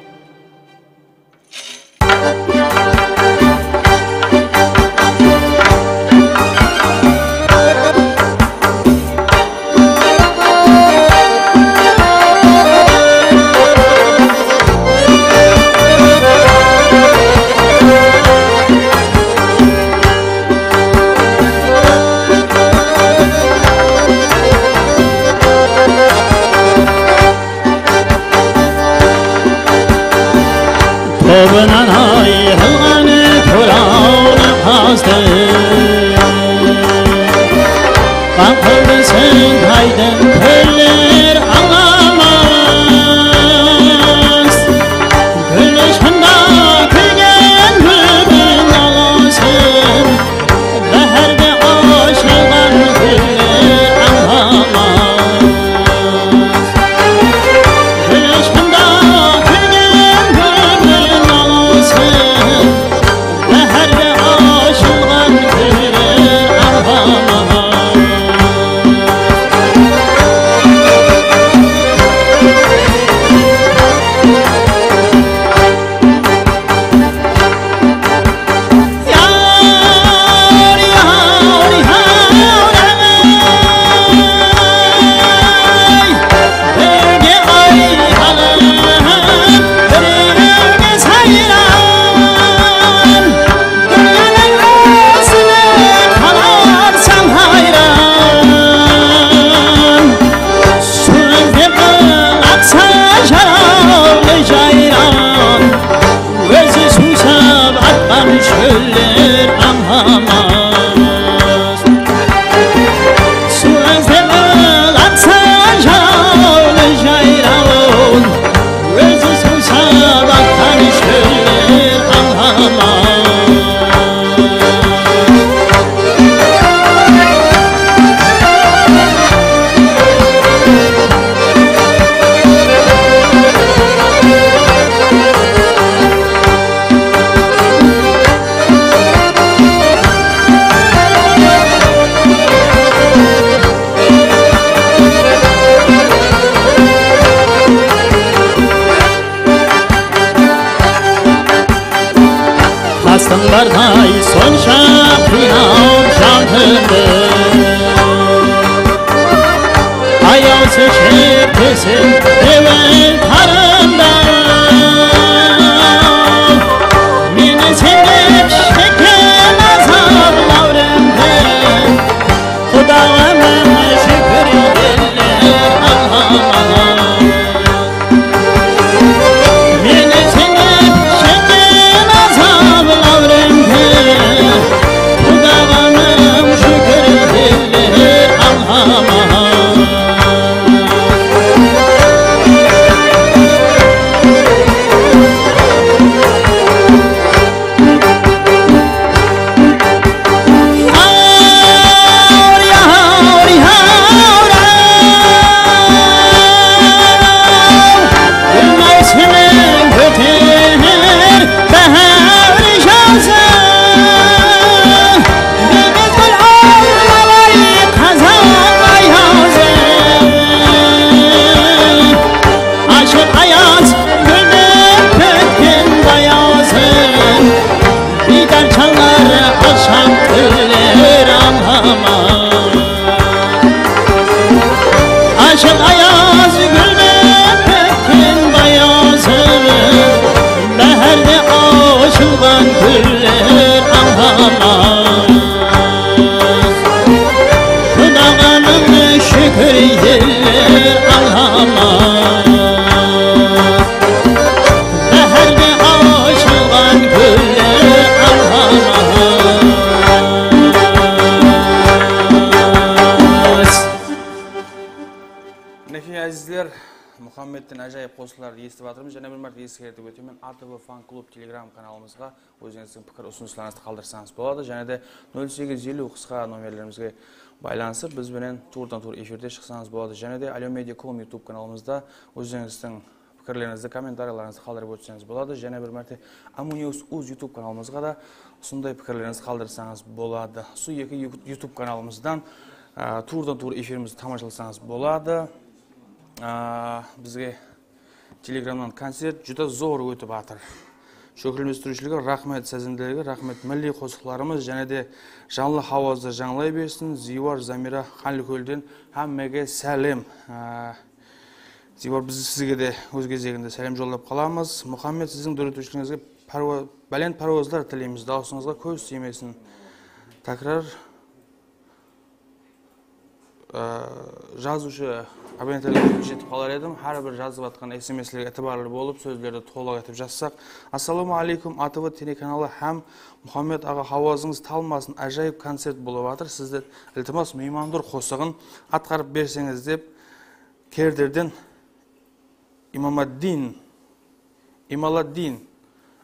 Tobınan ayırılǵan torawnı qazdı. Qańqıldı sen aydın kóller ańlamaz. Gúl ushqında kúygen búlbil nalasın. Báhárde ashılǵan gúller ańlamaz. Gúl ushqında kúygen búlbil nalasın. Báhárde ashılǵan gúller ańlamaz. Suw izlep aqsa jarawlı jayran, ózi suwsap aqqan shóller ańlamaz. Suw izlep aqsa jarawlı jayran, ózi suwsap aqqan shóller ańlamaz. Qastıń barday sonsha qıynap jantırdı. Ayawsız jerdesin dewi qarındaw. Meni sen dep shekken azap láwremde. Qudaǵanım shúkir eller ańlamaǵan. Meni sen dep shekken azap láwremde. Qudaǵanım shúkir eller ańlamaǵan. Ashıq ayaz gúlden ketken bayazın, biydar janlar ashaq gúller ańlamaz. Ashıq ayaz gúlden ketken bayazın, báhárde ashılǵan gúller ańlamaz. Minekey, ázizler, Muhammeddin ájayıp qosıqlardı esitip atırmız. Jáne bir márte eskertip ótemen, A T V Fan Klub Telegram kanalımızǵa ózińizdiń pikir, usınıslarıńızdı qaldırsańız boladı. Jáne de nol segiz eliw qısqa nomerlerimizge baylanısıp, biz benen tuwrıdan-tuwrı efirde shıqsańız boladı. Jáne de Alyo Media com YouTube kanalımızda ózińizdiń pikirlerińizdi, kommentariyalarıńızdı qaldırıp ótseńiz boladı. Jáne bir márte Amu News uz YouTube kanalımızǵa da usınday pikirlerińizdi qaldırsańız boladı. Usı eki yu-, YouTube kanalımızdan, a, tuwrıdan-tuwrı efirimizdi tamashalasańız boladı. A, bizge Telegramnan koncert júdá zor ótip atır. Shókilmestiriwshilerge raxmet, sázendelerge raxmet, milliy qosıqlarımız jáne de janlı hawazda jańlay bersin. Ziywar Zamira Qanlikólden hámmege sálem. A, Ziywar, biz sizge de óz gezeginde sálem jollap qalamız. Muhammed, siziń dóretiwshiligińizge párwa-, bálent párwazlar tileymiz. Dawısıńızǵa kóz tiymesin. Tákirar, e, jazıwshı abonentlerge ótinish etip qalar edim. Hár bir jazıp atqan S M Slerge itibarlı bolıp, sózlerdi tolıq etip jazsaq. Assalawma áleykum, A T V telekanalı hám Muhammed aǵa, hawazıńız talmasın, ájayıp koncert bolıp atır. Sizden iltimas, Miymandur qosıǵın atqarıp berseńiz, dep Kerderden Imamaddin, Imaladdin.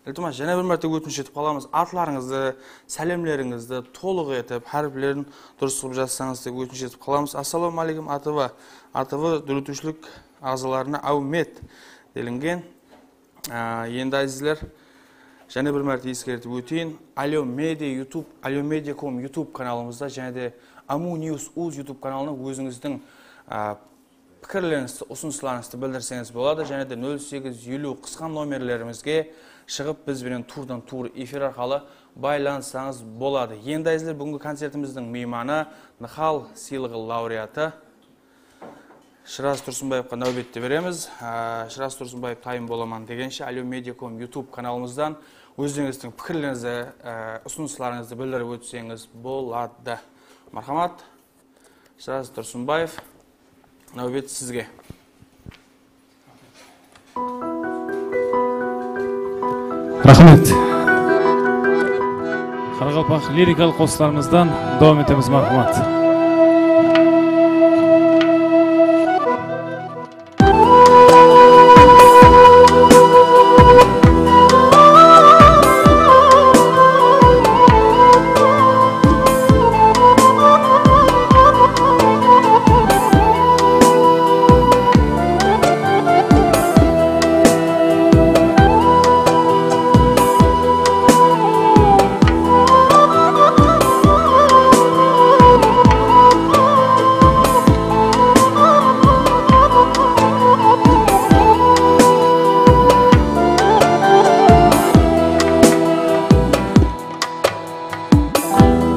Iltimas, jáne bir márte ótinish etip qalamız. Atlarıńızdı, sálemlerińizdi tolıq etip, háriplerin durıs qılıp jazsańız dep ótinish etip qalamız. Assalawma áleykum, A T V. A T V dóretiwshilik aǵzalarına áwmet, delingen. Á, endi, ázizler, jáne bir márte eskertip óteyin. Alyo Media YouTube, Alyo Media com YouTube kanalımızda jáne de Amu News uz YouTube kanalına ózińizdiń, á, pikirlerińizdi, usınıslarıńızdı bildirseńiz boladı. Jáne de nol segiz eliw qısqa nomerlerimizge shıǵıp, biz benen tuwrıdan-tuwrı efir arqalı baylanıssańız boladı. Endi, ázizler, búgingi koncertimizdiń miymanı, Nıhal sıylıǵı laureatı Shıraz Tursınbaevqa náwbetti beremiz. Á, Shıraz Tursınbaev tayın bolaman degenshe, Alyo Media com YouTube kanalımızdan ózlerińizdiń pikirlerińizdi, á, usınıslarıńızdı bildirip ótseńiz boladı. Marhamat. Shıraz Tursınbaev, náwbet sizge. Raxmet. Qaraqalpaq lirikalıq qosıqlarımızdan dawam etemiz, marhamat.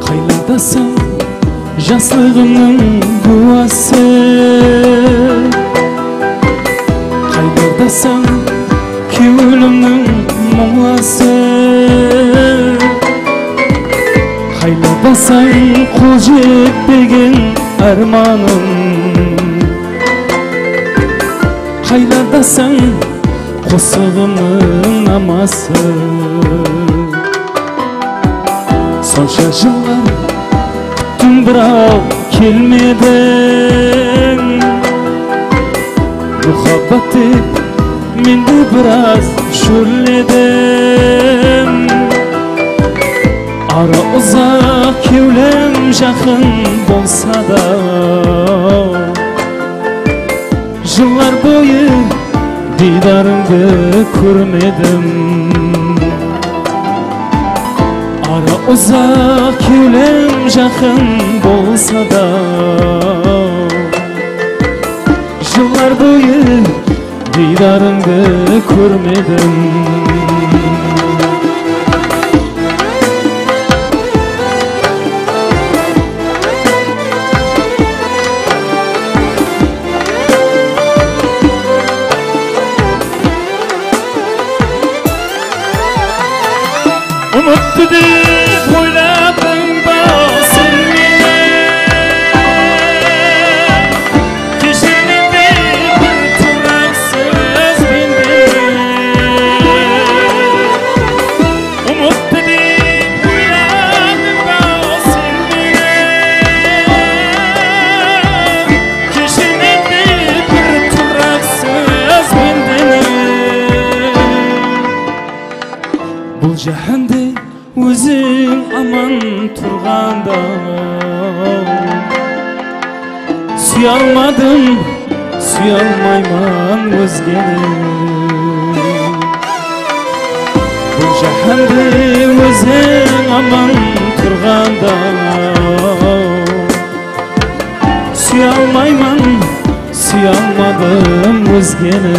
Qaylardasań, jaslıǵımnıń gúwası? Qaylardasań, kewlimniń muńlası? Qaylardasań, qol jetpegen ármanım? Qaylardasań, qosıǵımnıń naması? Sonsha jıllar kúttim, biraq kelmediń. Muhabbat dep men de biraz shólledim. Ara uzaq, kewlim jaqın bolsa da, jıllar boyı diydarıńdı kórmedim. Ara uzaq, kewlim jaqın bolsa da, jıllar boyı diydarıńdı kórmedim. Umıttı dep oyladıń ba sen meni? Keshirdiń be bir turaq sóz benen? Jáhánde óziń aman turǵanda, súye almadım, súye almayman ózgeni. Bul jáhánde óziń aman turǵanda, súye almayman, súye almadım ózgeni.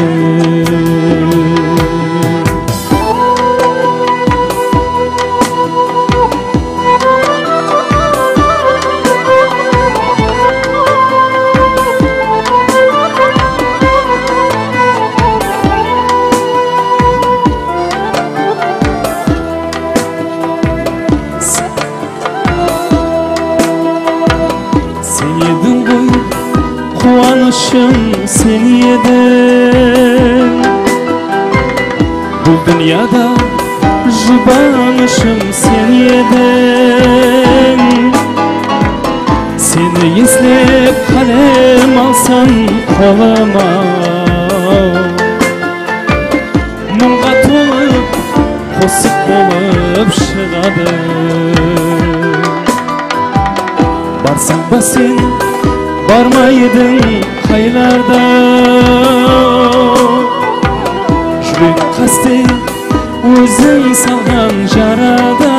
Sen ediń ǵoy quwanıshım, sen ediń. Bul dúnyada jubanıshım, sen ediń. Seni eslep qálem alsam qolıma, muńǵa tolıp qosıq bolıp shıǵadı. Barsań ba sen, barma ediń qaylarda? Júrek qáste óziń salǵan jarada.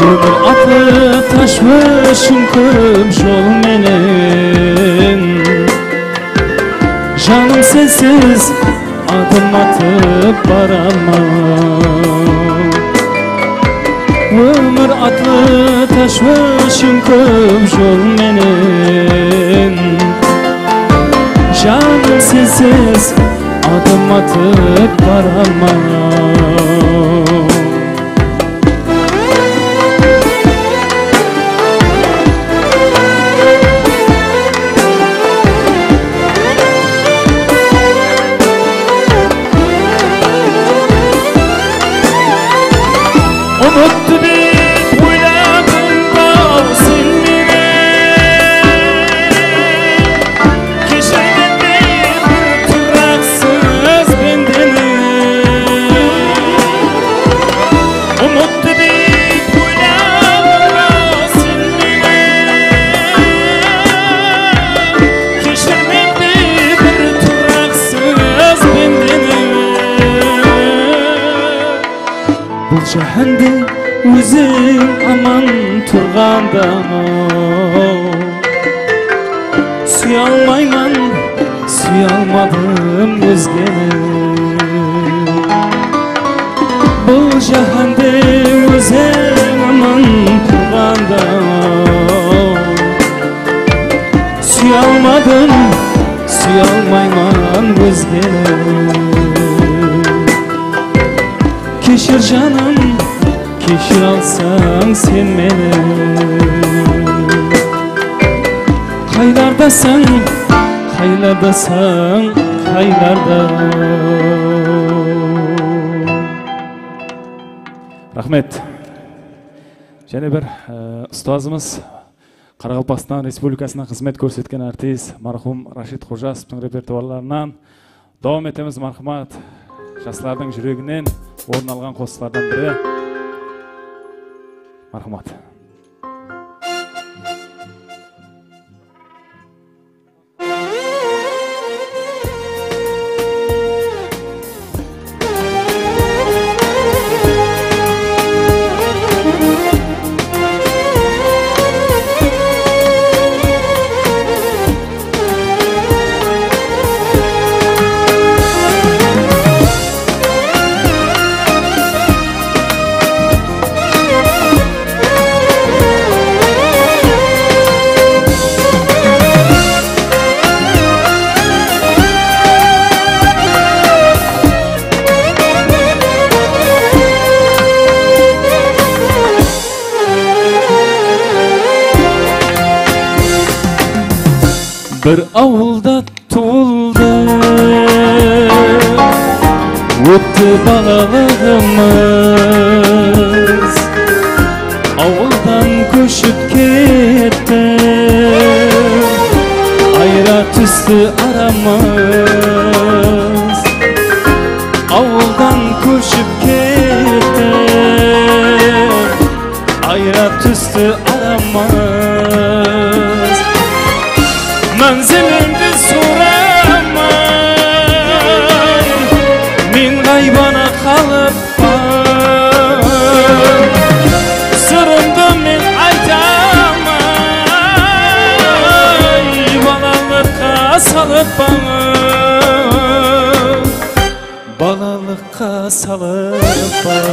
Ómir atlı tashwishim kóp jol menen. Janım sensiz adım atıp baraman. Ómir atlı tashwishim kóp jol menen. Janım sensiz adım atıp baraman. Umıttı dep oyladıń-aw sen meni. Keshir meni bir turaqsız bendeni. Umıttı dep oyladıń-aw sen meni. Keshir meni bir turaqsız bendeni. Bul jáhánde óziń aman turǵanda, súye almayman, súye almadım ózgeni. Bul jáhánde óziń aman turǵanda, súye almadım, súye almayman ózgeni. Keshir, janım, keshir alsań sen meni. Qaylardasań, qaylardasań, qaylarda? Raxmet. Jáne bir, e, ustazımız, Qaraqalpaqstan Respublikasına xızmet kórsetken artist, marhum Rashid Xojasovtıń repertuarlarınan dawam etemiz, marhamat. Jaslardıń júreginen orın alǵan qosıqlardan biri. Marhamat. Bir awılda tuwıldı, ótti balalıǵımız. Awıldan kóship ketti, ayıra tústi aramız. Awıldan Mánzilińdi soramay, men ǵaybana qalıppan. Sırımdı men ayta almay, balalıqqa salıppan. Balalıqqa salıppan.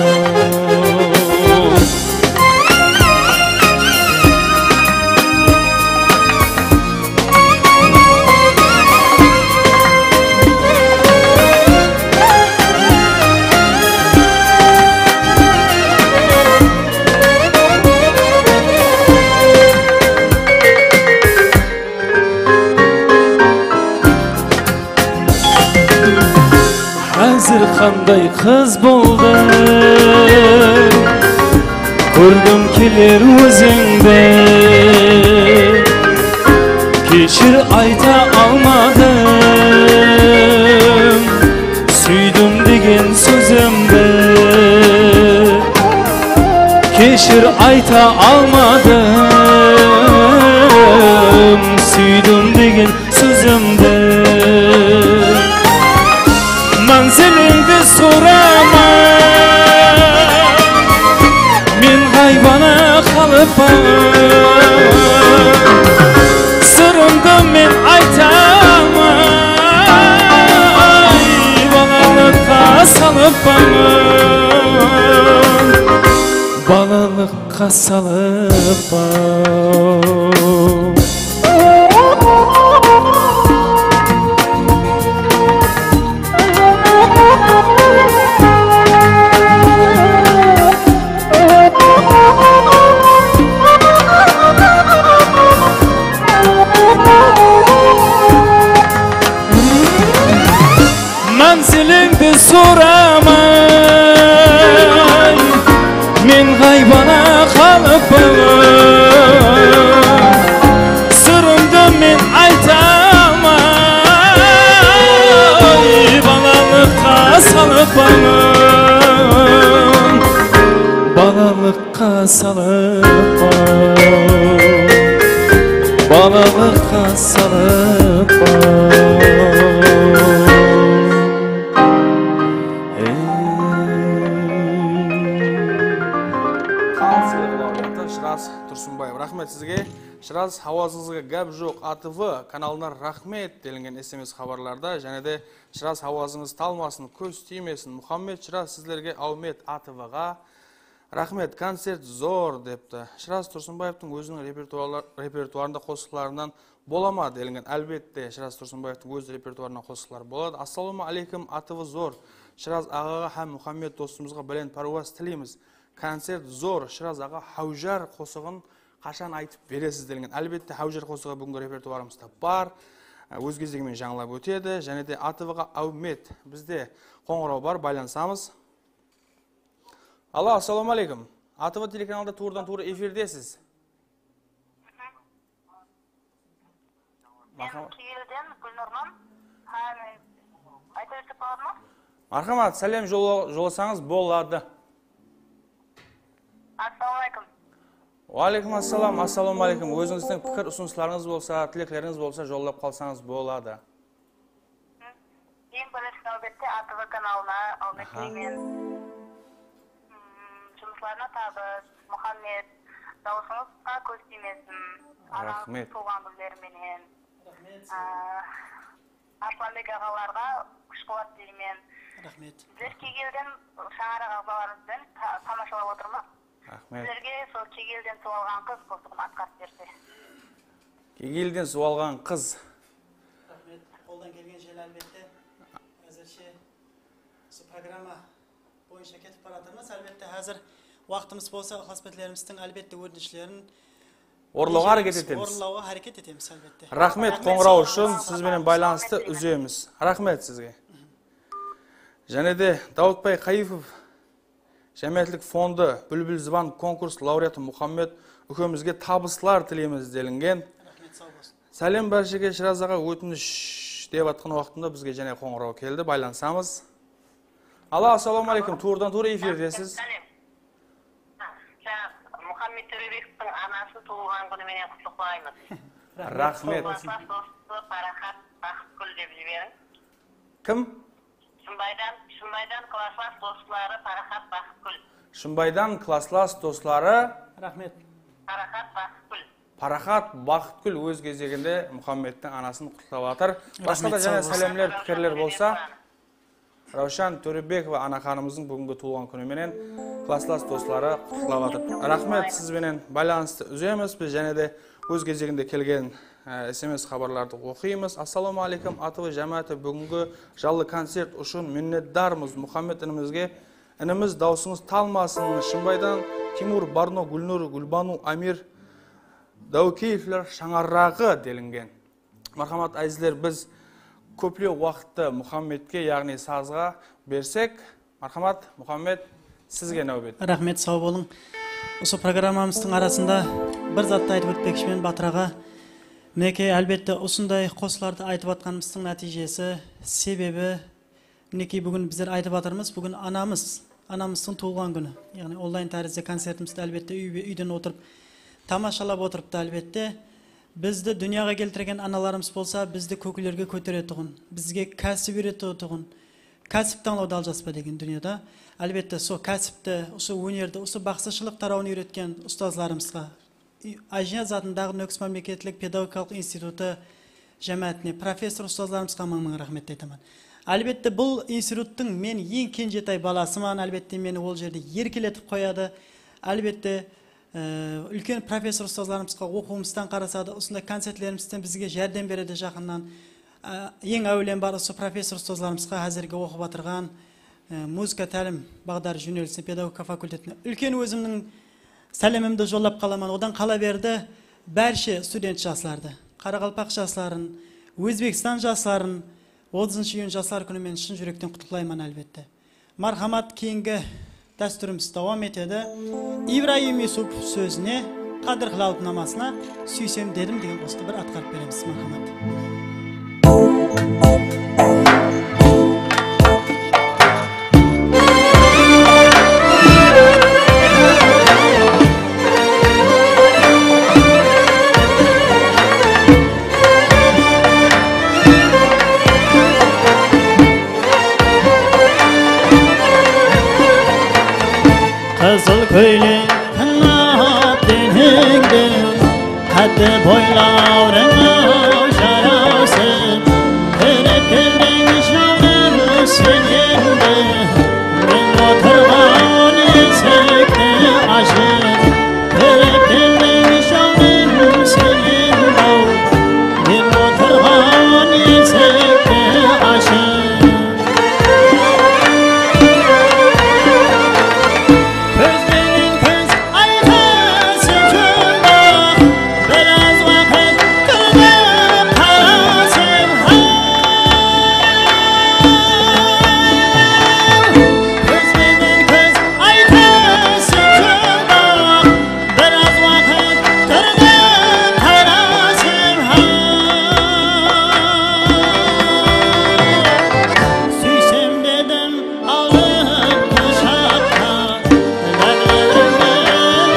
Házir qanday qız boldı, kórgim keler ózińdi. Keshir, ayta almadım, súydim degen sózimdi. Keshir, ayta almadım, súydim degen sózimdi. Mánzilińdi soramay, men ǵaybana qalıppan. Sırımdı men ayta almay, balalıqqa salıppan. Balalıq Qa salıp al. Mánsilińdi soramay, men ǵaybana qalıppan. Sırımdı men ayta almay, balalıqqa salıppan. Balalıq Qa salıp al, balalıqqa salıp al. Ey. Xalıq sıylıǵı laureatı Shıraz Tursınbaev. Raxmet sizge. Shıraz, hawazıńızǵa gáp joq. A T V kanalına raxmet, delingen S M S xabarlarda. Jáne de Shıraz, hawazıńız talmasın, kóz tiymesin. Muxammed Shıraz, sizlerge áwmet, A T V ǵa. Raxmet, koncert zor, depti. Shıraz Tursınbaevtıń óziniń repertuarla-, repertuarında qosıqlarınan bola ma, delingen. Álbette, Shıraz Tursınbaevtıń óz repertuarınan qosıqları boladı. Assalawma áleykum, A T V zor. Shıraz aǵaǵa hám Muxammed dostımızǵa bálent párwaz tileymiz. Koncert zor, Shıraz aǵa, Háwjar qosıǵın qashan aytıp beresiz, delingen. Álbette, Háwjar qosıǵı búgingi repertuarımızda bar. Á, óz gezegi menen jańlap ótedi. Jáne de A T V ǵa áwmet. Bizde qońıraw bar, baylanısamız. Alo, assalawma áleykum. A T V telekanalında tuwrıdan-tuwrı efirdesiz. Men Kegeyden Gúlnurman. Há, men ayta bersek boladı ma? Marhamat, sálem jolla-, jollasańız boladı. Assalawma áleykum. Wa áleykum assalam, assalawma áleykum. Ózińizdiń pikir, usınıslarıńız bolsa, tileklerińiz bolsa, jollap qalsańız boladı. Eń birinshi náwbette A T V kanalına áwmet tileymen. Mm, jumıslarına tabıs, Muxammed, dawısıńızǵa kóz tiymesin. Anańız tuwǵan kúnleri menen. Raxmet, sağ bolıń. Á, Arslanbek aǵalarǵa kúsh-quwat tileymen. Raxmet. Bizler Kegeyden shańaraq aǵzalarımız benen ta-, tamashalap otırmız. Raxmet. Sizlerge sol Kegeyden suw alǵan qız qosıǵın atqarıp berse. Kegeyden suw alǵan qız. Raxmet. Qoldan kelgenshe, álbette, házirshe usı programma boyınsha ketip baratırmız. Álbette, házir waqtımız bolsa, ıqlasbentlerimizdiń, álbette, ótinishlerin orınlawǵa háreket etemiz. Orınlawǵa háreket etemiz, álbette. Raxmet, qońıraw ushın. Siz benen baylanıstı územiz. Raxmet sizge. Jáne de Dawıtbay Qayıpov, Jámiyetlik fondı Búlbil Zuban konkurs laureatı Muxammed úkemizge tabıslar tileymiz, delingen. Raxmet, saw bolsın. Sálem bárshege, Shıraz aǵa, ótinish dep atqan waqtımda bizge jáne qońıraw keldi, baylanısamız. Alo, assalawma áleykum, tuwrıdan-tuwrı efirdesiz. Sálem. Jańa Muxammed Tórebekovtıń anasın tuwılǵan kúni menen qutlıqlaymız. Raxmet. Raxmet. Sol baslas dos-, dep jiberiń. Kim? Shımbaydan, Shımbaydan klaslas dosları Paraxat Baxıtgúl. Shımbaydan klaslas dosları. Raxmet. Paraxat Baxıtgúl. Paraxat Baxıtgúl óz gezeginde Muhammedtiń anasın qutlap atır. Basqa da jáne sálemler, pikirler bolsa. Rawshan Tórebekova anaxanımızdıń búgingi tuwılǵan kúni menen klaslas dosları qutlap atır. Raxmet, siz benen baylanıstı územiz. Biz jáne de óz gezeginde kelgen, e, S M S xabarlardı oqıymız. Assalawma áleykum, A T V jámááti, búgingi jallı koncert ushın minnetdarmız. Muhammed inimizge, inimiz, dawısıńız talmasın. Shımbaydan Timur, Barno, Gúlnur, Gúlbanu, Amir Dáwkeevler shańaraǵı, delingen. Marhamat, ázizler, biz kóplew waqıttı Muhammedke, yaǵnıy sazǵa bersek. Marhamat, Muhammed, sizge náwbet. Raxmet, saw bolıń. Usı programmamızdıń arasında bir zattı aytıp ótpekshimen, Batır aǵa. Minekey, álbette, usınday qosıqlardı aytıp atqanımızdıń nátiyjesi, sebebi, minekey, búgin bizler aytıp atırmız, búgin anamız, anamızdıń tuwılǵan kúni. Yaǵnıy onlayn tárizde koncertimizdi, álbette, úy-, úyden otırıp tamashalap otırıptı, álbette. Bizdi dúnyaǵa keltirgen analarımız bolsa, bizdi kóklerge kóteretuǵın, bizge kásip úyretetuǵın, kásip tańlawdı aljaspa degen dúnyada. Álbette, sol kásipti, usı ónerdi, usı baqsıshılıq tarawın úyretken ustazlarımızǵa, Ájiniyaz atındaǵı Nókis mámleketlik pedagogikalıq institutı jámáátine, professor ustazlarımızǵa mań-mań raxmetti aytaman. Álbette, bul instituttıń men eń kenjetay balasıman, álbette, meni ol jerde erkeletip qoyadı. Álbette, e, úlken professor ustazlarımızǵa oqıwımızdan qarasadı, usınday koncertlerimizden bizge járdem beredi jaqınnan. E, eń áwelem bar usı professor ustazlarımızǵa, házirgi oqıp atırǵan, e, muzıka tálim baǵdarı jónelisine, pedagogika fakultetine úlken ózimniń sálemimdi jollap qalaman. Odan qala berdi, bárshe student jaslardı, qaraqalpaq jasların, Ózbekstan jasların otızınshı iyun Jaslar kúni menen shın júrekten qutlıqlayman, álbette. Marhamat, keyingi dástúrimiz dawam etedi. Ibrayım Yusup sózine Qadir Qılalovtıń namasına Súysem dedim degen qosıqtı bir atqarıp beremiz. Marhamat. Qızıl kóylek qınap deneńdi, qáddi boylawıńa jarasıp, tirep keldiń jawrım sen endi. Men otırǵan esekti ashıp, tirep keldiń jawrım sen endi. Men otırǵan esekti ashıp. Kóz benen kóz aytasıń jumba, biraz waqıt turıp qarasıń, ha. Kóz benen kóz aytasıń jumba, biraz waqıt turıp qarasıń, ha. Súysem dedim, alıp qushaqqa, láblerimdi,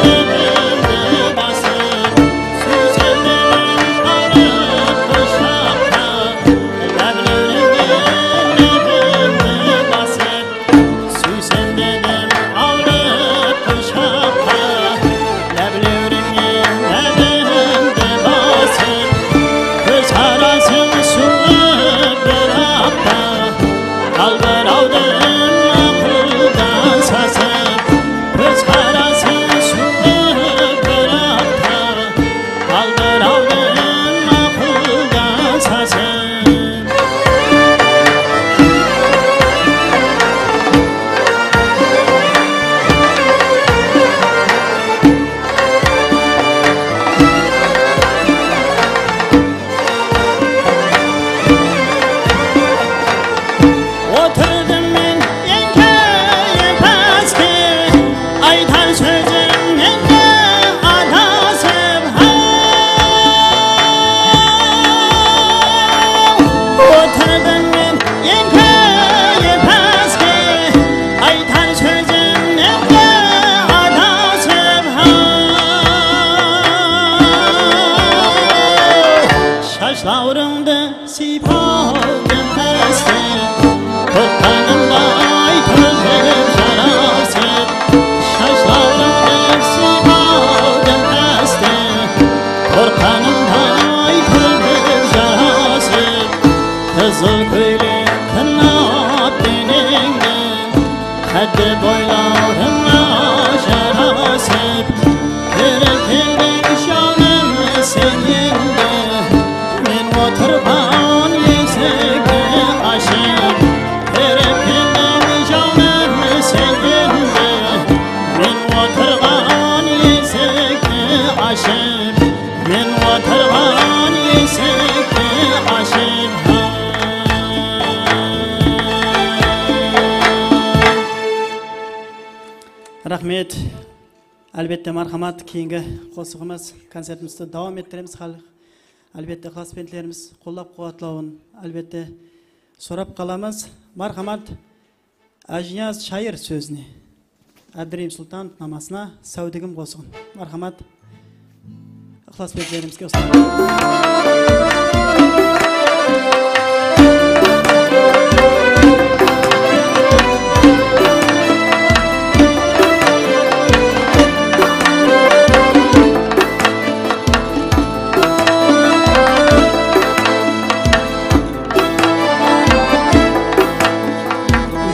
láblerimdi basıp. Súysem dedim, alıp qushaqqa, láblerimdi, láblerimdi basıp. Súysem dedim, alıp qushaqqa, láblerińe lábimdi basıp, kóz qarasıń suwıp bir apta, qaldırawdım aqıldan sasıp, kóz qarasıń suwıp bir apta, qaldırawdım aqıldan sasıp. Sıypaldım áste, qorqqanımday kúlip jarasıp. Shashlarıńdı sıypaldım áste, qorqqanımday kúlip jarasıp. Qızıl kóylek qınap deneńdi, qáddi boylawıńa jarasıp. Kirip keldiń, janım, sen endi. Men otırǵan esikti ashıp, kirip keldiń, janım, sen endi. Men otırǵan esikti ashıp, men otırǵan esikti ashıp. Raxmet. Álbette, marhamat, keyingi qosıǵımız, koncertimizdi dawam ettiremiz. Hál-, álbette, ıqlasbentlerimiz qollap-quwatlawın, álbette, sorap qalamız. Marhamat, Ájiniyaz shayır sózine, Ábdireyim Sultanov namasına Sáwdigim qosıǵın. Marhamat, ıqlasbentlerimizge usınday.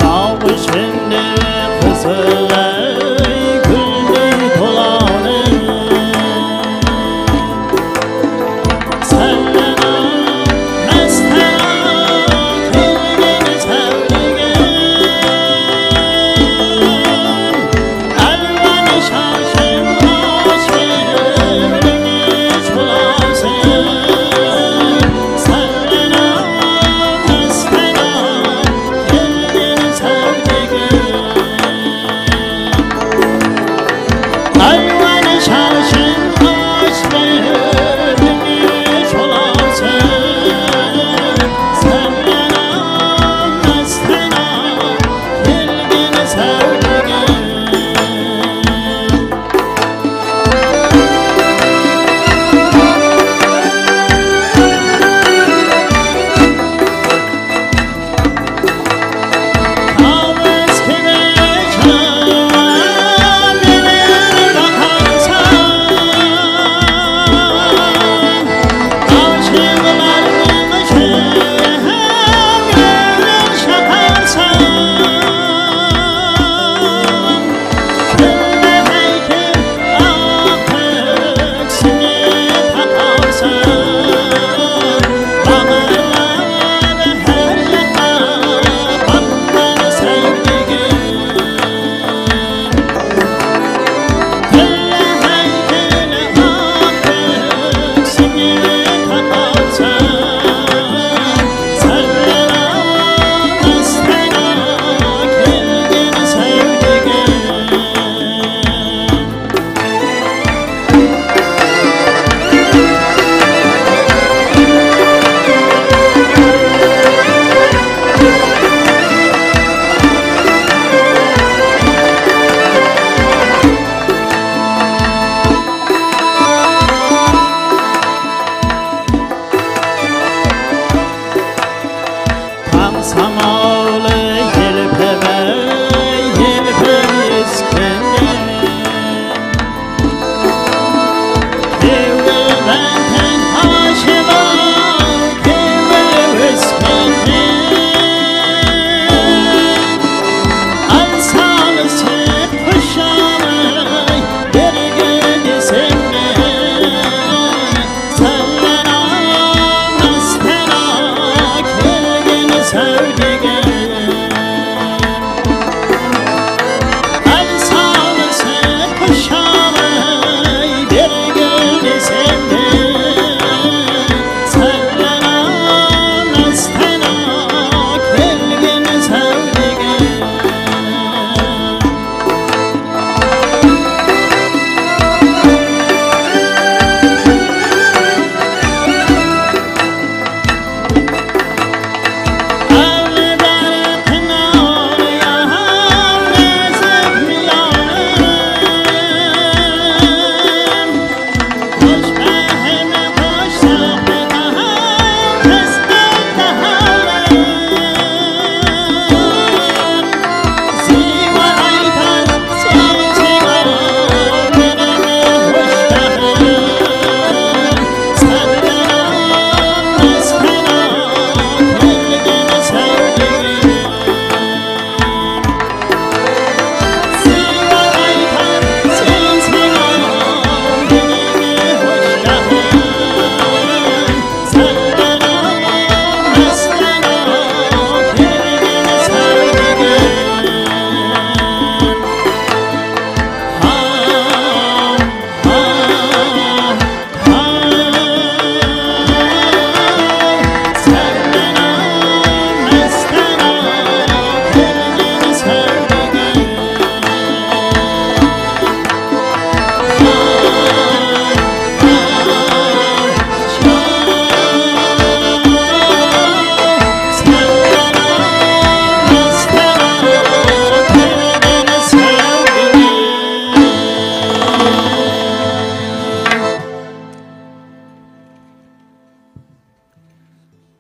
Daw ishinde qızılay gúldey tolanıp, sálem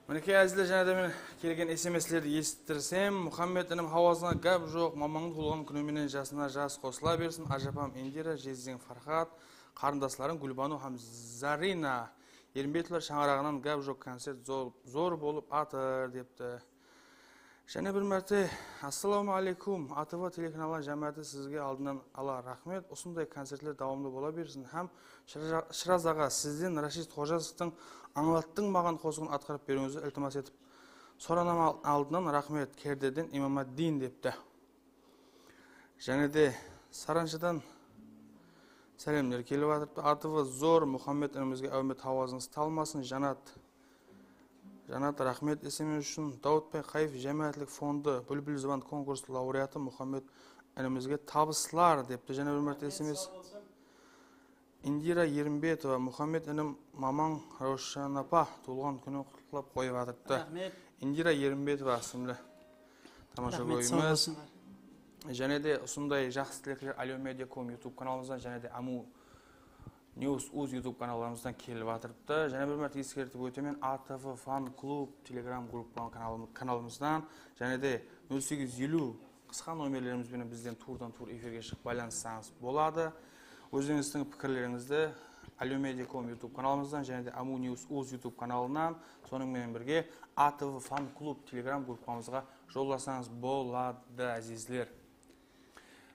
Minekey, ázizler, jáne de men kelgen S M S'lerdi esittirsem, Muxammed inim, hawazıńa gáp joq, mamańdı tuwılǵan kúni menen, jasına jas qosıla bersin. Ájapam Indira, jeziń Farxat, qarındaslarıń Gúlbanu hám Zarina Ermbetovalar shańaraǵınan gáp joq, koncert zor, zor bolıp atır, depti. Jáne bir márte, Assalawma áleykum, A T V telekanalına jámááti, sizge aldınan ala raxmet. Usınday koncertler dawamlı bola bersin hám Shıra-, Shıraz aǵa, sizden Rashid Xojasovtıń Ańlattıń maǵan qosıǵın atqarıp beriwińizdi iltimas etip soranaman, aldınan raxmet, Kerderden Imamaddin, depti. Jáne de Saranshadan sálemler kelip atırıptı. A T V zor, Muxammed inimizge áwmet, hawazıńız talmasın, Janat. Janat, raxmet S M S ushın. Dawıtbay Qayıf jámáátlik fondı Búlbil zuban konkurs laureatı Muxammed inimizge tabıslar, depti jáne bir márte S M S. Indira Ermbetova, Muxammed inim, mamań Rawshan apa tuwılǵan kúnin qutlıqlap qoyıp atırıptı. Raxmet. Indira Ermbetova ismli tamashagóyimiz. Raxmet, saw bolsınlar. Jáne de usınday jaqsı tilekler Alyo Media com YouTube kanalımızdan, jáne de Amu News uz YouTube kanallarımızdan kelip atırıptı. Jáne bir márte eskertip ótemen, A T V Fan Klub Telegram gruppa kanalım-, kanalımızdan, jáne de nol segiz eliw qısqa nomerlerimiz benen bizden tuwrıdan-tuwrı efirge shıǵıp baylanıssańız boladı. Ózińizdiń pikirlerińizdi Alyo Media com YouTube kanalımızdan, jáne de Amu News uz YouTube kanalınan, sonıń menen birge A T V Fan Klub Telegram gruppamızǵa jollasańız boladı, ázizler.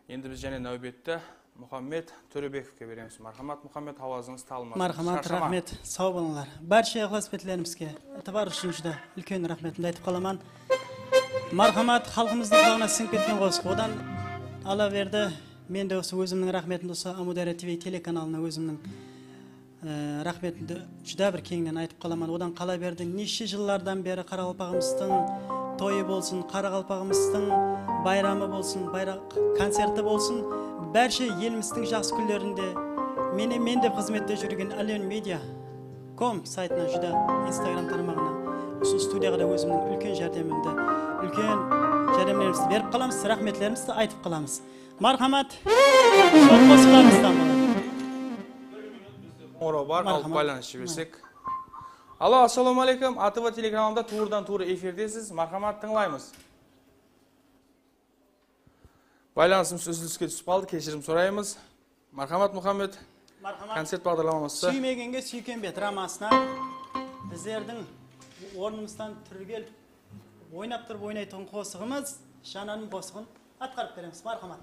Endi biz jáne náwbetti Muxammed Tórebekovke beremiz. Marhamat, Muxammed, hawazıńız talmasın. Marhamat, raxmet, saw bolıńlar. Bárshe ıqlasbentlerimizge itibar ushın júdá úlken raxmetimdi aytıp qalaman. Marhamat, xalqımızdıń qulaǵına sińip ketken qosıq. Odan ala berdi, men de usı ózimniń raxmetimdi usı Ámiwdárya T V telekanalına ózimniń e, raxmetimdi júdá bir keńnen aytıp qalaman. Odan qala berdi, neshe jıllardan beri qaraqalpaǵımızdıń toyı bolsın, qaraqalpaǵımızdıń bayramı bolsın, bayraq koncerti bolsın, bárshe elimizdiń jaqsı kúnlerinde menen men dep xızmette júrgen Alyon Media com saytına, júdá Instagram tarmaǵına, usı studiyaǵa da ózimniń úlken járdemimdi, úlken járdemlerimizdi berip qalamız, raxmetlerimizdi aytıp qalamız. Marhamat. Sol qosıqlarımızdan boladı. Qońıraw bar, alıp baylanıs jibersek. Alo, assalawma áleykum. A T V telekanalında tuwrıdan-tuwrı efirdesiz. Marhamat, tıńlaymız. Baylanısımız úziliske túsip qaldı, keshirim soraymız. Marhamat, Muxammed. Marhamat. Koncert baǵdarlamamızdı. Súymegenge súykenbe dramasına bizlerdiń ornımızdan túrgelip oynap turıp oynaytuǵın qosıǵımız, Jananim qosıǵın atqarıp beremiz. Marhamat.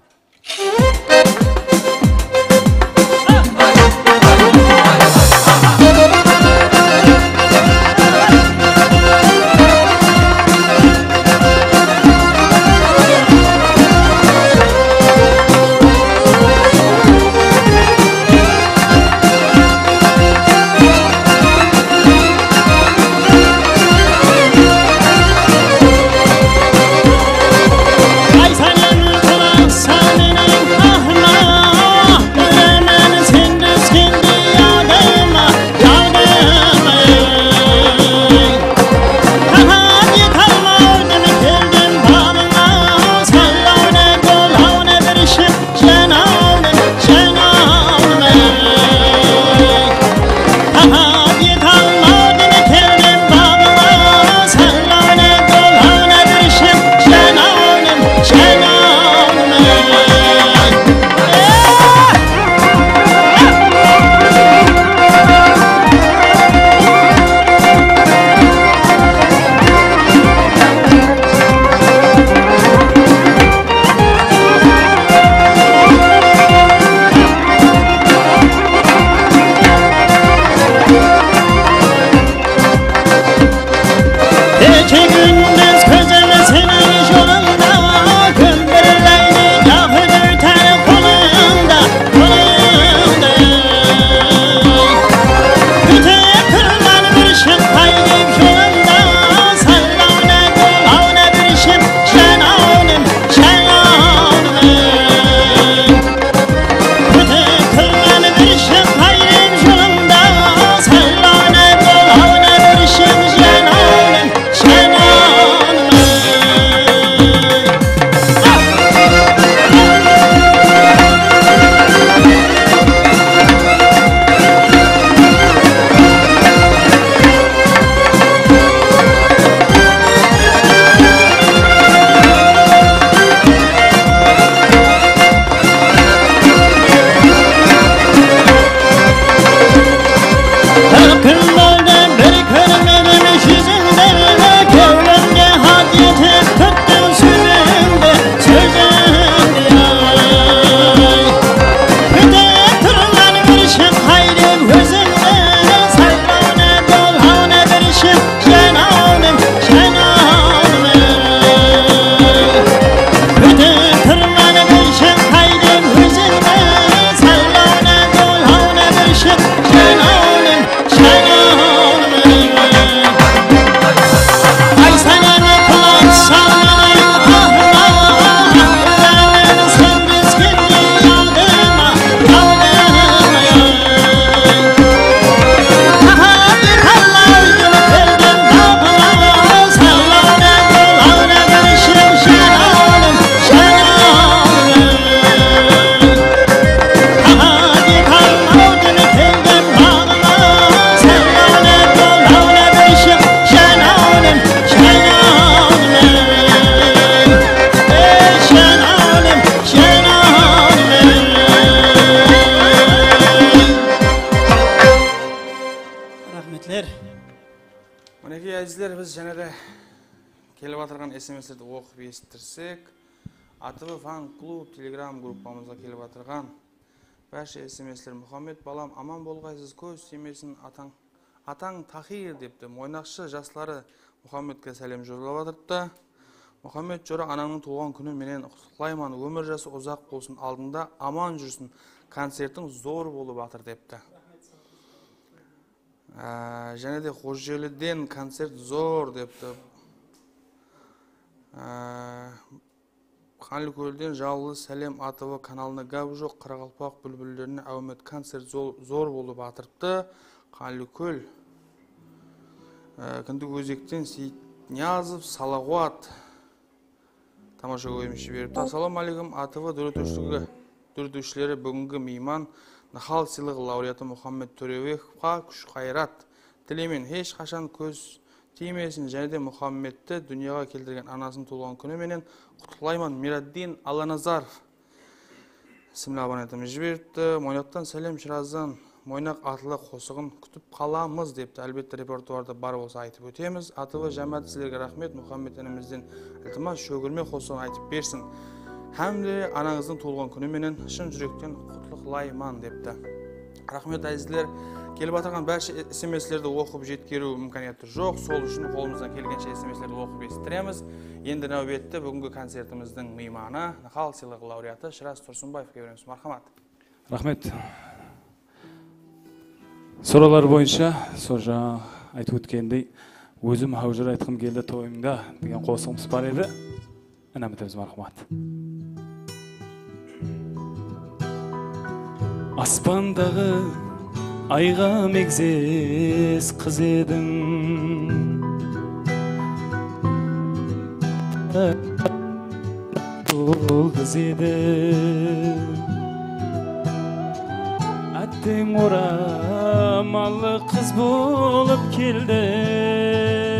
Gece gündüz közüm seniń jolıńda, kúndirleydi yaqın óter qolıńda, qolıńda. Kútip turman bir shıqqay dep jolıńda, saylaw ne, qolǵaw ne bir shep, janawım, janawım. Kútip turman bir shıqqay dep jolıńda, saylaw ne, qolǵaw ne bir shep, janawım, janawım. Sizler, biz jáne de kelip atırǵan S M S'lerdi oqıp esittirsek, A T V fan klub Telegram gruppamızǵa kelip atırǵan bárshe S M S'ler: Muhammed balam, aman bolǵaysız, kóz tiymesin atań, atań Tahir, depti. Moynaqshı jasları Muhammedke sálem jollap atırıptı. Muhammed jora, anańnıń tuwılǵan kúni menen qutlıqlayman, ómir jası uzaq bolsın, aldıńda aman júrsin, koncertiń zor bolıp atır, depti. Á, jáne de Xojeliden koncert zor, depti. Á, Qanlıkólden jalınlı sálem, A T V kanalına gáp joq, qaraqalpaq búlbillerine áwmet, koncert zol-, zor bolıp atırıptı. Qanlıkól. Á, Kindik Ózekten Seyitniyazov Salawat tamasha kóyim jiberipti. Assalawma áleykum, A T V dóretiwshiligi, dóretiwshileri, búgingi miyman, Nihal sıylıǵı laureatı Muhammed Tórebekovqa kúsh-ǵayrat tileymen. Hesh qashan kóz tiymesin, jáne de Muhammedti dúnyaǵa keltirgen anasınıń tuwılǵan kúni menen qutlıqlayman. Miraddin Allanazarov ismli abonentimiz jiberipti. Moynaqtan sálem, Shırazdan Moynaq atlı qosıǵın kútip qalamız, depti. Álbette, repertuarda bar bolsa aytıp ótemiz. A T V jámááti, sizlerge raxmet. Muhammed inimizden iltimas, Shógirme qosıǵın aytıp bersin hám de anańızdıń tuwılǵan kúni menen shın júrekten qutlıqlayman, depti. Raxmet, ázizler. Kelip atırǵan bárshe S M S'lerdi oqıp jetkeriw imkaniyatı joq. Sol ushın qolımızdan kelgenshe S M S'lerdi oqıp esittiremiz. Endi náwbetti búgingi koncertimizdiń miymanı, Nihal sıylıǵı laureatı Shıraz Tursınbaevke beremiz. Marhamat. Raxmet. Sorawlar boyınsha, sol jańa aytıp ótkenindey, Ózim háwjar aytqım keldi toyıńda degen qosıǵımız bar edi. Inam etemiz, marhamat. Aspandaǵı ayǵa megzes qız ediń. Bul qız edi. Átteń oramallı qız bolıp keldiń.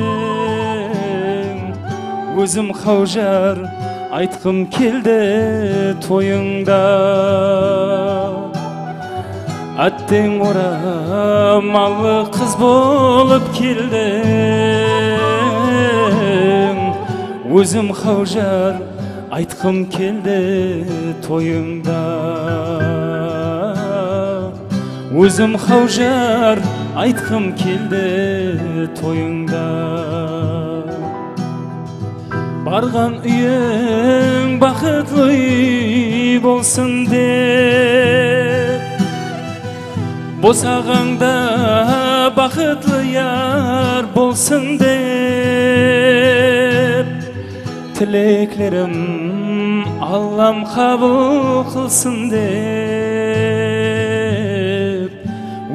Ózim háwjar aytqım keldi toyıńda. Átteń oramallı qız bolıp keldiń. Ózim háwjar aytqım keldi toyıńda. Ózim háwjar aytqım keldi toyıńda. Barǵan úyiń baxıtlı úy bolsın dep, bosaǵańda baxıtlı yar bolsın dep, tileklerim Allam qabıl qılsın dep,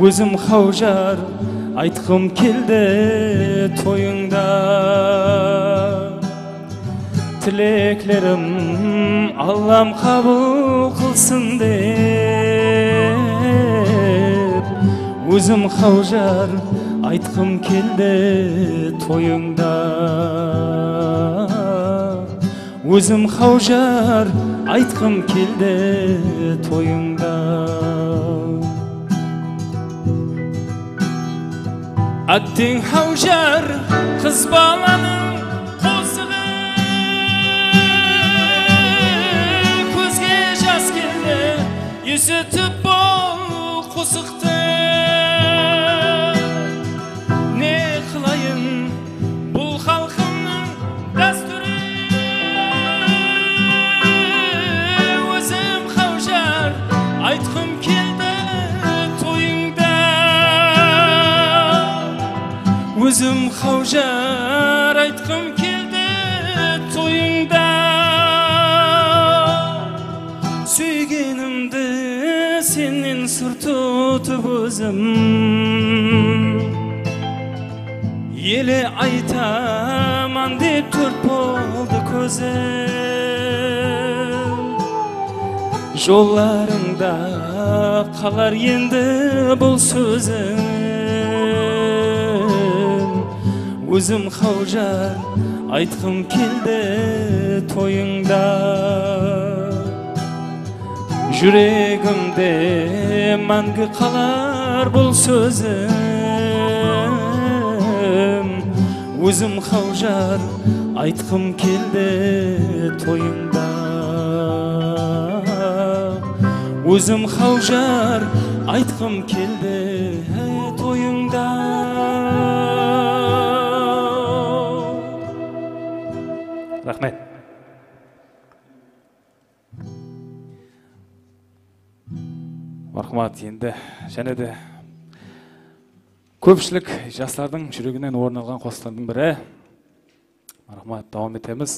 ózim háwjar aytqım keldi toyıńda. Tileklerim Allam qabıl qılsın dep, ózim háwjar aytqım keldi toyıńda. Ózim háwjar aytqım keldi toyıńda. Átteń háwjar qız balanıń qosıǵı, kózge jas keldi, esitip bul qosıqtı. Ne qılayın, bul xalqımnıń dástúri. Ózim háwjar aytqım keldi toyıńda. Ózim háwjar aytqım keldi toyıńda. Súygenimdi sennen sır tutıp ózim, ele aytaman dep tórt boldı kózim. Jollarıńda qalar endi bul sózim. Ózim háwjar aytqım keldi toyıńda. Júregimde máńgi qalar bul sózim. Ózim hawjar aytqım keldi toyıńda. Ózim hawjar aytqım keldi, he, toyıńda. Raxmet. Marhamat, endi jáne de kópshilik jaslardıń júreginen orın alǵan qosıqlardıń biri. Marhamat, dawam etemiz.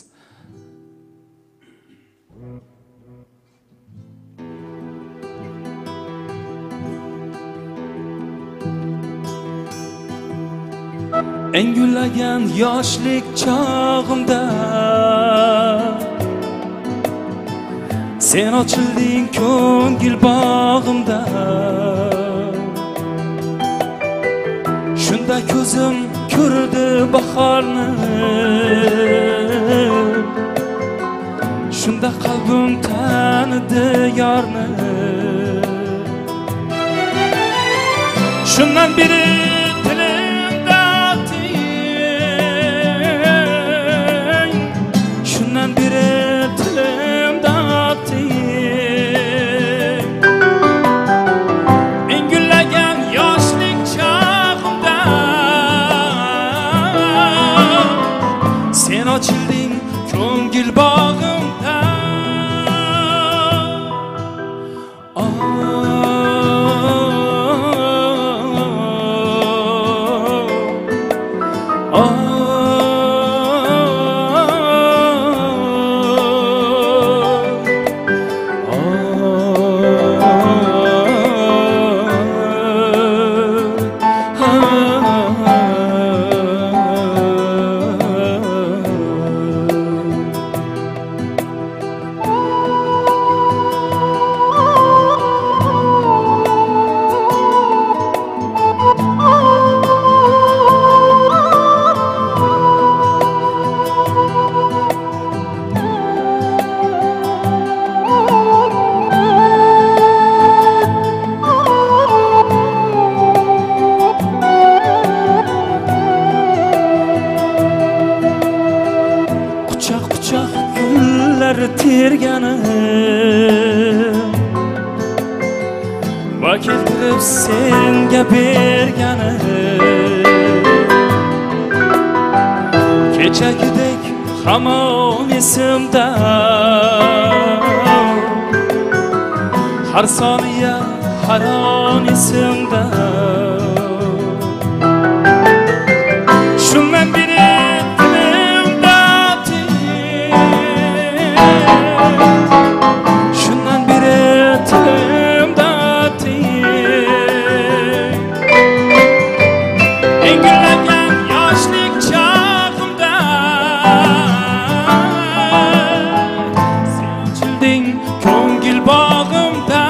Áń gúllagen yoshlik chaǵımda sen ochildiń kóngil baǵımda. Shunda kózim kórdi baharni, shunda qalbim tanıdı yarni. Shunnan beri tilimdi atayın, shunnan beri tilimdi atayın. Men gúllagen yoshlik chaǵımda sen ochildiń kóngil baǵımda. Qushaq-qushaq gúller tergeni, bá keltirip senga bergeni. Kechagidek hamon esimda, har soniya, har on esimda. Shunnan beri tilimdi atayın, shunnan beri tilimdi atayın. Men gúllagen yoshlik chaǵımda sen ochildiń kóngil baǵımda.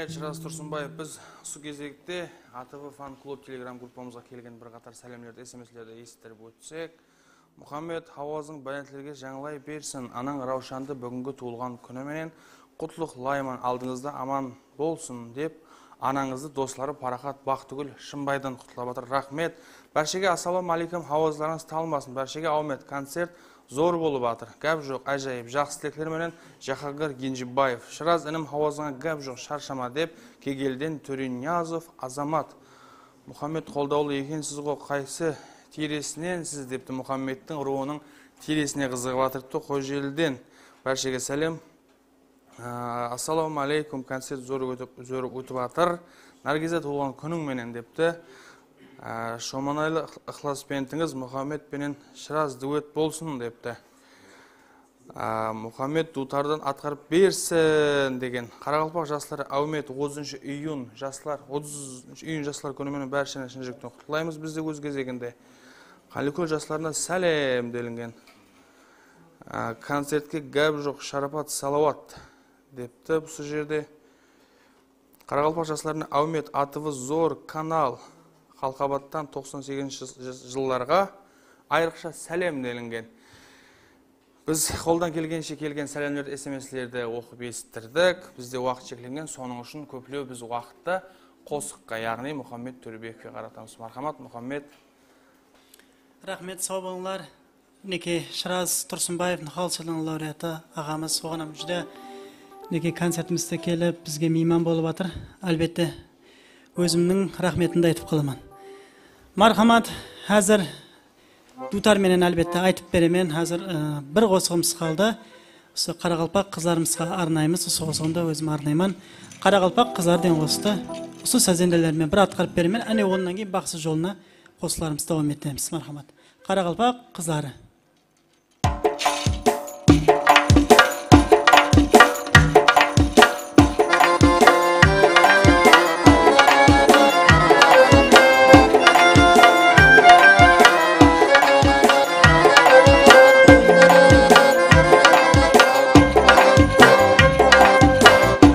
Shıraz Tursınbaev, biz usı gezekte A T V fan klub telegram gruppamızǵa kelgen bir qatar sálemlerdi, S M S'lerdi esittirip ótsek. Muhammed, hawazıń bálentlerge jańlay bersin. Anań Rawshandı búgingi tuwılǵan kúni menen qutlıqlayman. Aldıńızda aman bolsın, dep, anańızdı dosları Paraxat Baxtúgil Shımbaydan qutlap atır. Raxmet. Bárshege assalawma áleykum, hawazlarıńız talmasın. Bárshege áwmet, koncert zor bolıp atır. Gáp joq, ájayıp, jaqsı tilekler menen, Jahangir Genjibaev. Shıraz inim, hawazıńa gáp joq, sharshama, dep, Kegelden Tóreniyazov Azamat. Muhammed, qoldawlı ekensiz ǵo, qaysı tiyresinensiz, depti. Muhammedtiń ruwınıń tiyresine qızıǵıp atırıptı. Xojeliden bárshege sálem. Á, assalawma áleykum, koncert zor ótip, zor ótip atır. Nargiza, tuwılǵan kúniń menen, depti. Á, shomanaylı ıqlasbentińiz Muhammed penen Shıraz duet bolsın, depti. Á, Muhammed duwtardan atqarıp bersin, degen. Qaraqalpaq jasları áwmet, otızınshı iyun jaslar, otızınshı iyun jaslar kúni menen bársheni shın júrekten qutlıqlaymız biz de óz gezeginde. Qálikól jaslarına sálem, delingen. Á, koncertke gáp joq, sharapat, salawat, depti usı jerde. Qaraqalpaq jaslarına áwmet, A T V zor kanal, Xalqabattan toqsan segizinshi jı-, jıllarǵa ayrıqsha sálem, delingen. Biz qoldan kelgenshe kelgen sálemlerdi, S M S'lerdi oqıp esittirdik. Bizde waqıt sheklengen, sonıń ushın kóplew biz waqıttı qosıqqa, yaǵnıy Muhammed Tórebekovke qaratamız. Marhamat, Muhammed. Raxmet, saw bolıńlar. Minekey, Shıraz Tursınbaev, Noxal sıylıǵınıń laureatı aǵamız, oǵan hám júdá, minekey, koncertimizde kelip, bizge miyman bolıp atır. Álbette, ózimniń raxmetimdi aytıp qalaman. Marhamat, házir duwtar menen, álbette, aytıp beremen. Házir, ı, bir qosıǵımız qaldı. Usı qaraqalpaq qızlarımızǵa arnaymız. Usı qosıǵımdı ózim arnayman. Qaraqalpaq qızları degen qosıqtı usı sázendeler menen bir atqarıp beremen. Áne, onnan keyin baqsı jolına qosıqlarımızdı dawam etemiz. Marhamat. Qaraqalpaq qızları.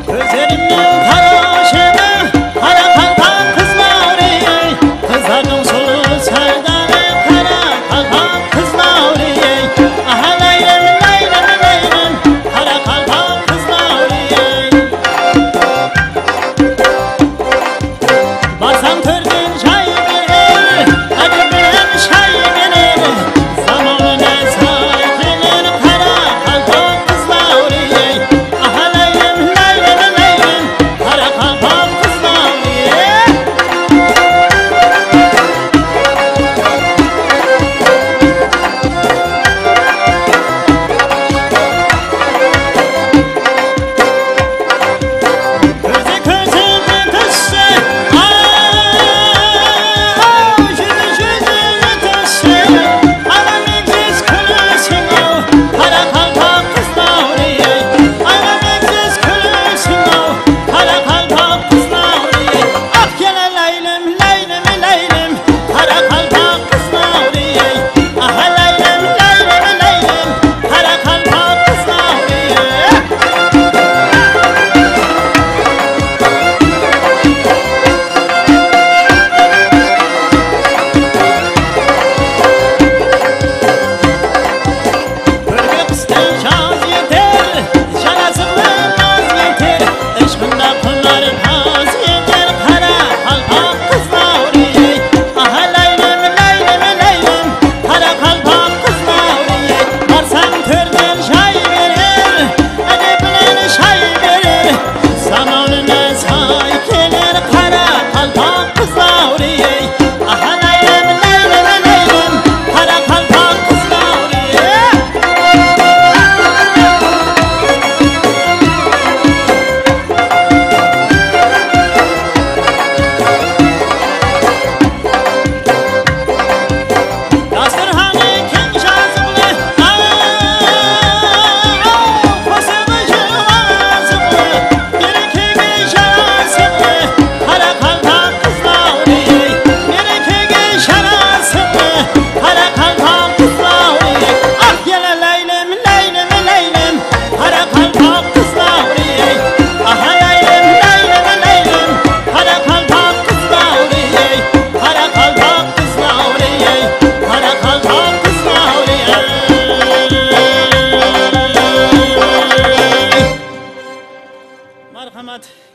Kózlerimniń qara shıǵı, qara qalpaq qızlar ey, qızlardıń sulıw saydaǵı, qara qalpaq qızlar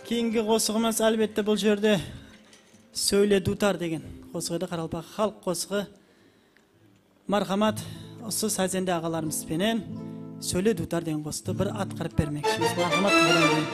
Keyingi qosıǵımız, álbette, bul jerde "Sóyle, duwtar" degen qosıq edi, qaraqalpaq xalıq qosıǵı. Marhamat, usı sazende aǵalarımız penen "Sóyle, duwtar" degen qosıqtı bir atqarıp bermekshimiz. Marhamat, qıdırıń penen.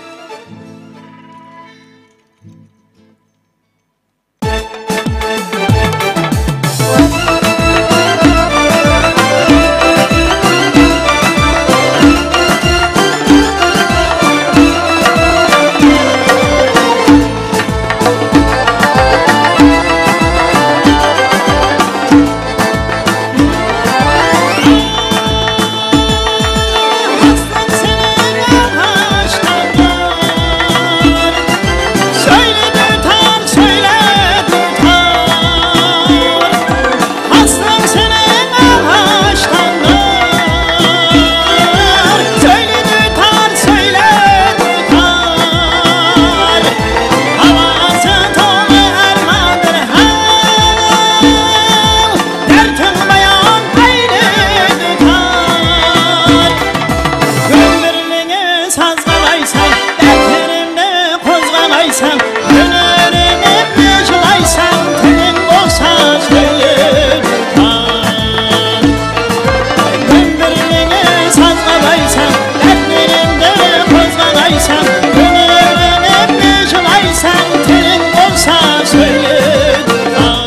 Dártiń bayan, áyli duwtar. Kómdirleńe sazǵalaysań, dártlerimdi qozǵalaysań, kúnerińe jılaysań, tiliń bolsa sóyle, duwtar. Kómdirleńe sazǵalaysań, dártlerimdi qozǵalaysań, kúnerińe jılaysań, tiliń bolsa sóyle, duwtar.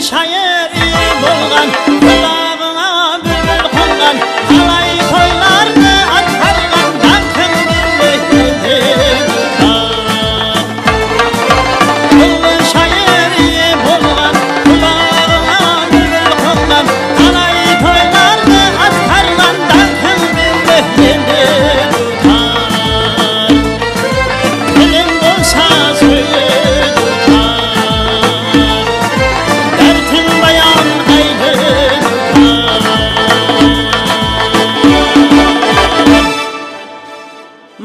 Shayır iye bolǵan, qulaǵıńa búlbil qonǵan, talay toylardı atqarǵan, dańqıń belli elde duwtar. Ullı shayır iye bolǵan, qulaǵıńa búlbil qonǵan, talay toylardı atqarǵan, dańqıń belli elde duwtar. Tiliń bolsa sóyle, duwtar. Dártiń bayan, áyli duwtar.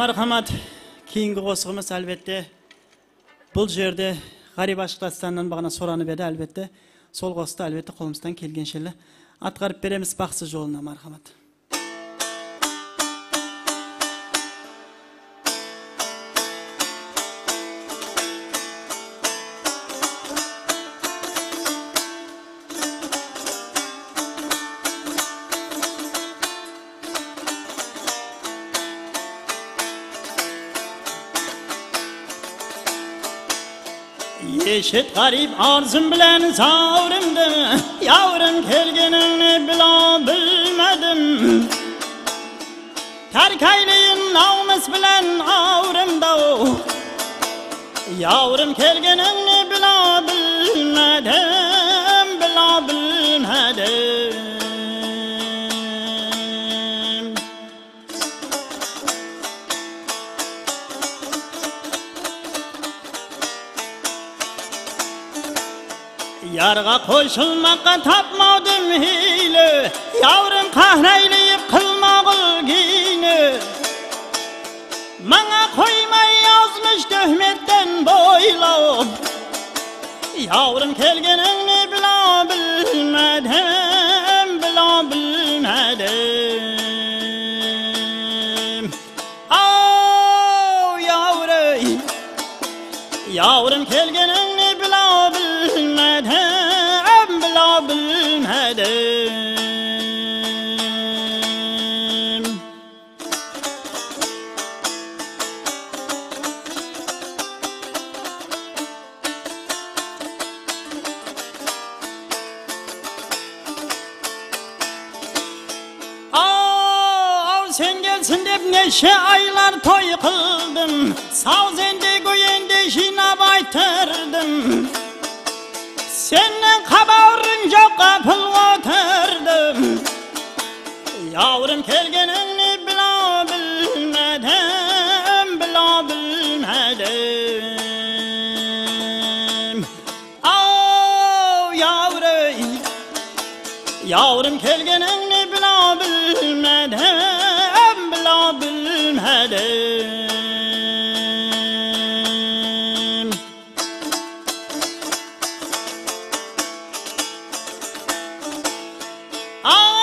Marhamat, keyingi qosıǵımız, álbette, bul jerde Ǵárip ashıq dástanınan baǵana soranıp edi, álbette. Sol qosıqtı, álbette, qolımızdan kelgenshe atqarıp beremiz, baqsı jolına, marhamat. Eshit, ǵárip, arzım bilen zawrımdı, yawrım, kelgenińni bilo bilmedim. Tárk aylayin nawmıs bilen awrımdı-aw. Yawrım, kelgenińni bilo bilmedim, bilo bilmedim. Yarǵa qoshılmaqqa tapmawdım hiyli, yawrım, qahraylayıp qılmaǵıl giyni. Mańa qoymay yazmısh tóhmetten boylaw. Yawrım, kelgenińni bilo bilmedim, bilo bilmedim. Aw, yawrım, yawrım, kelgenińni bilo bilmedim, bilo bilmedim. Sen dep neshe aylar toy qıldım, sawzende, góyende jıynap ayttırdım. Sennen qaba urın joqqa pul otırdım. Yawrım kelgenińni bila bilmedim, bila bilmedim. Aw, yawrıy, yawrım kelgenińni bila bilmedim, bila bilmedim. Aw,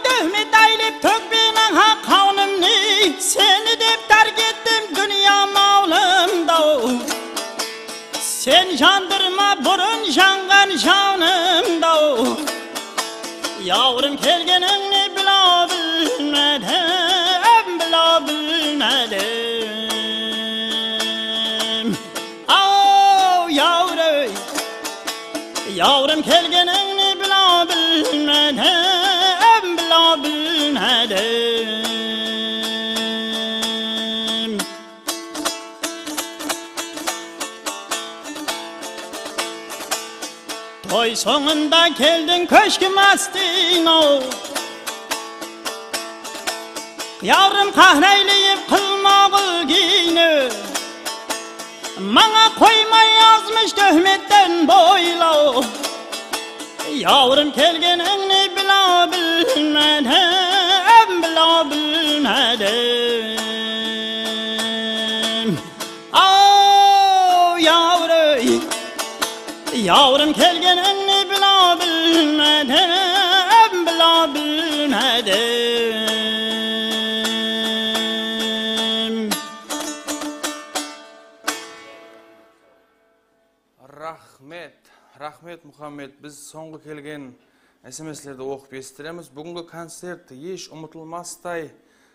Dóhmet, áylep tókpey mańa qanımdı, seni dep tark ettim dúnya mawlımdı-aw. Sen jandırma burın janǵan janımdı-aw. Yawrım kelgenińni bila bilmedim, bila bilmedim. Aw, yawrıy, yawrım kelgenińni bila bilmedim, bila bilmedim. Toy sońında keldiń kóshkim astıń-aw. Yawrım qahraylayıp qılmaǵıl giyni. Mańa qoymay azmısh tóhmetten boylaw. Yawrım kelgenińni bila bilmedim, bila bilmedim. Aw, yawrıy, yawrım kelgenińni bila bilmedim, bila bilmedim. Raxmet, raxmet, Muxammed. Biz sońǵı kelgen S M S'lerdi oqıp esittiremiz. Búgingi koncert esh umıtılmastay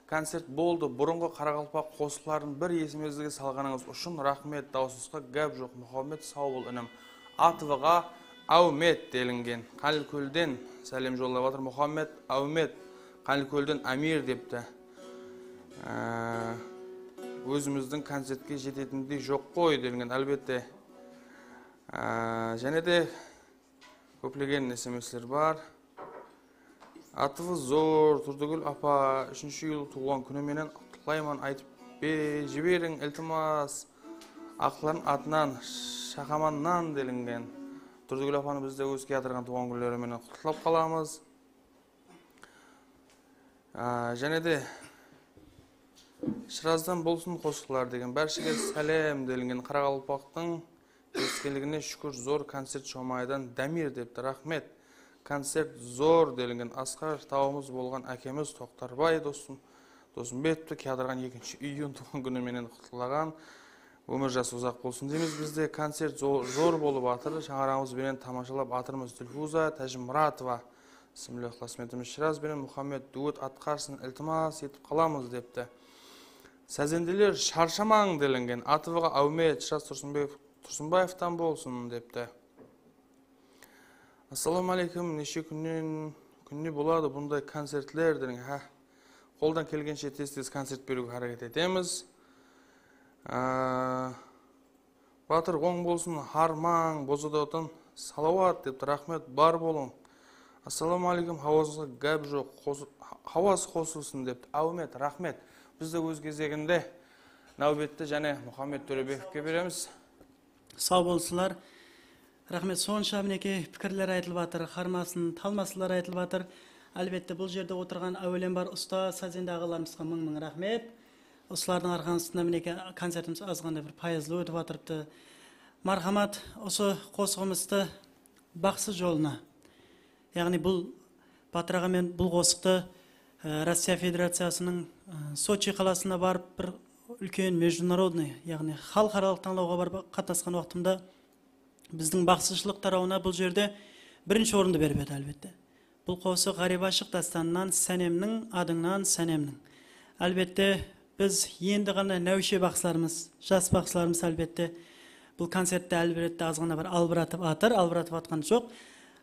koncert boldı. Burınǵı qaraqalpaq qosıqların bir esimizge salǵanıńız ushın raxmet. Dawısıńızǵa gáp joq, Muxammed. Saw bol, inim. Atıwǵa Áwmet delingen. Qálikólden sálem jollap atır. Muxammed, Áwmet, Qálikólden Ámir depti. Á, ózimizdiń koncertke jetetindey joq ǵoy delingen, álbette. Á, jáne de kóplegen S M S'ler bar. Atıwı zor, Turdigúl apa, úshinshi iyul tuwǵan kúni menen qutlıqlayman, aytıp be-, jiberiń, iltimas. Aqların atınan, Shaqamannan delingen. Turdigúl apanı biz de óz kiyatırǵan tuwǵan kúnleri menen qutlıqlap qalamız. Á, jáne de Shırazdan bolsın qosıqlar degen. Bárshege sálem delingen. Qaraqalpaqtıń eskeligine shúkir, zor koncert Shomaydan Damir depti. Raxmet. Koncert zor delingen. Asqar tawımız bolǵan ákemiz Toqtarbay Dosım-, Dosımbetovtı kiyatırǵan ekinshi iyun tuwǵan kúni menen qutlıqlaǵan. Ómir jası uzaq bolsın deymiz. Bizde koncert zo-, zor bolıp atır. Shańaraǵımız benen tamashalap atırmız. Dilfuza Tájimuratova ismli ıqlasbentimiz Shıraz benen Muxammed duet atqarsın, iltimas etip qalamız, depti. Sázendeler sharshamań delingen. Atıwǵa Áwmet, Shıraz Tursınbaev, Tursınbaevtan bolsın, depti. Assalawma áleykum, neshe kúnnen, kúnne boladı bunday koncertler degen? Há, qoldan kelgenshe tez-tez koncert beriwge háreket etemiz. Á, Batır, oń bolsın, harmań, Bozadawdan salawat, depti. Raxmet, bar bolıń. Assalawma áleykum, hawazıńızǵa gáp joq, qos-, hawaz qosılsın, depti. Áwmet, raxmet. Biz de óz gezeginde náwbetti jáne Muxammed Tórebekovke beremiz. Saw bolsınlar. Raxmet, sonsha, minekey, pikirler aytılıp atır, harmasın, talmasızlar aytılıp atır. Álbette, bul jerde otırǵan áwelem bar ustaz, sázende aǵalarımızǵa mıń-mıń raxmet. Usılardıń arqasında, minekey, koncertimiz azǵana bir payızlı ótip atırıptı. Marhamat, usı qosıǵımızdı baqsı jolına, yaǵnıy bul Batır aǵa, men bul qosıqtı, e, Rossiya Federaciyasınıń, e, Sochi qalasına barıp, bir úlken международный, yaǵnıy xalıqaralıq tańlawǵa barıp qatnasqan waqtımda bizdiń baqsıshılıq tarawına bul jerde birinshi orındı berip edi, álbette. Bul qosıq Ǵárip ashıq dástanınan, Sánemniń adıńnan, Sánemniń. Álbette, biz endi ǵana náwshe baqsılarımız, jas baqsılarımız, álbette, bul koncertti, álbette, azǵana bir albıratıp atır, albıratıp atqan joq.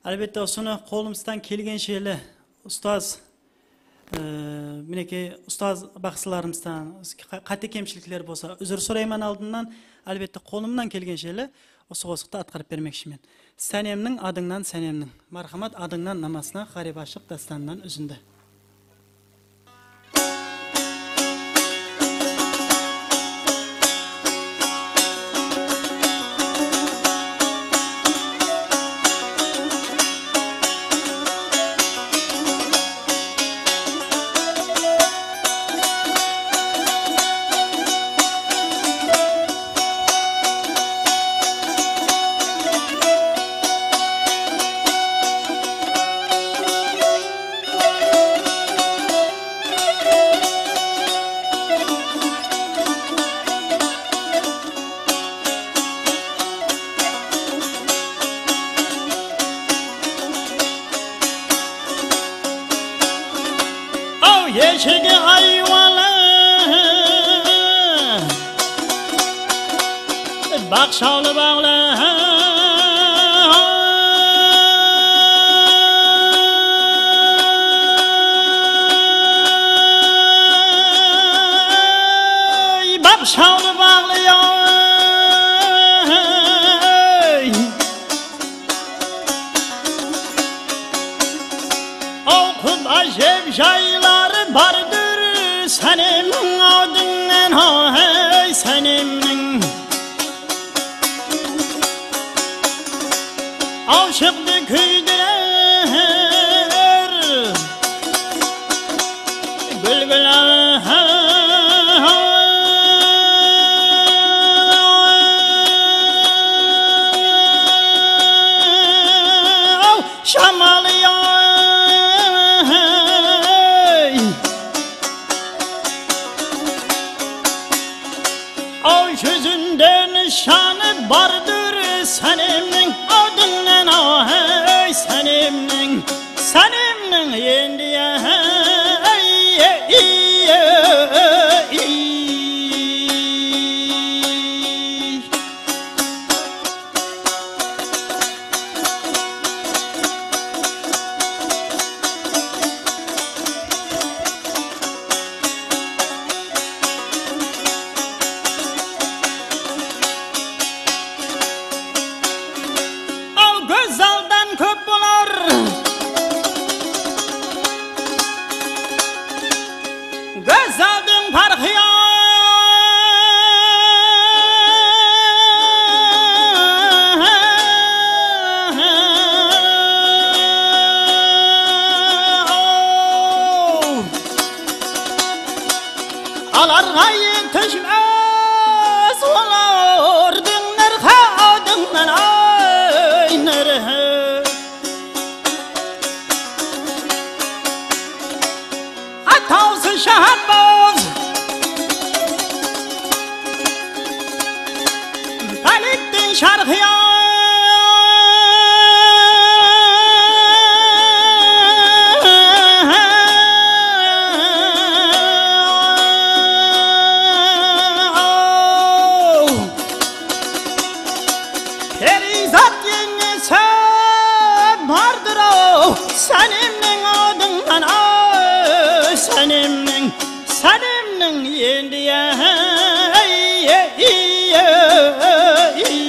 Álbette, usını qolımızdan kelgensheli ustaz E, minekey, ustaz baqsılarımızdan qa-, qáte kemshilikler bolsa, úzir sorayman aldınnan. Álbette, qolımnan kelgensheli usı qosıqtı atqarıp bermekshimen. Sánemniń adıńnan, Sánemniń. Marhamat, adıńnan namasına, Ǵárip ashıq dástanınan úzindi. Aw, eshigi aywalı, baqshalı baǵlı. Ey, baqshalı baǵlı, ey. Aw, qut ájep jayları bardır Sánemniń adıńnan, aw, hey, Sánemniń. Ashıqtı kúydirer búlbil, aw, shamalı, ey. Aw, júzinde nıshanı bardır Sánemniń adıńnan, aw, hey, Sánemniń, Sánemniń endi, ey, ey, ey, ey. Al, gózzaldan kóp bolar. Gózzaldıń parqı yoq. Alarǵa etişpes olardıń nırqı adıńnan, ay, nırqı. Atawsız shahatbaz Pálektiń sharqı yoq. Periyzat eńesi bardır-aw, Sánemniń adıńnan, ay, Sánemniń, Sánemniń endi, ay, ey, ey, ey.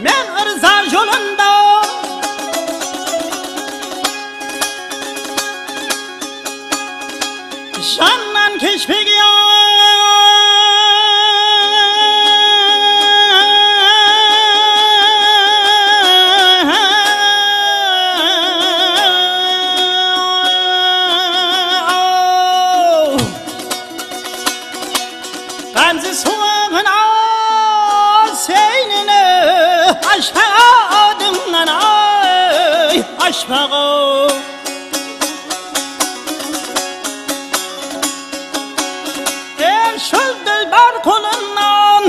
Men ırza jolında jannan keshpege, aw. Ǵamzı suwıǵın, aw, seynini ashpaǵa adıńnan, ay, ashpaǵ-aw. Ey, shul dilbar qolınnan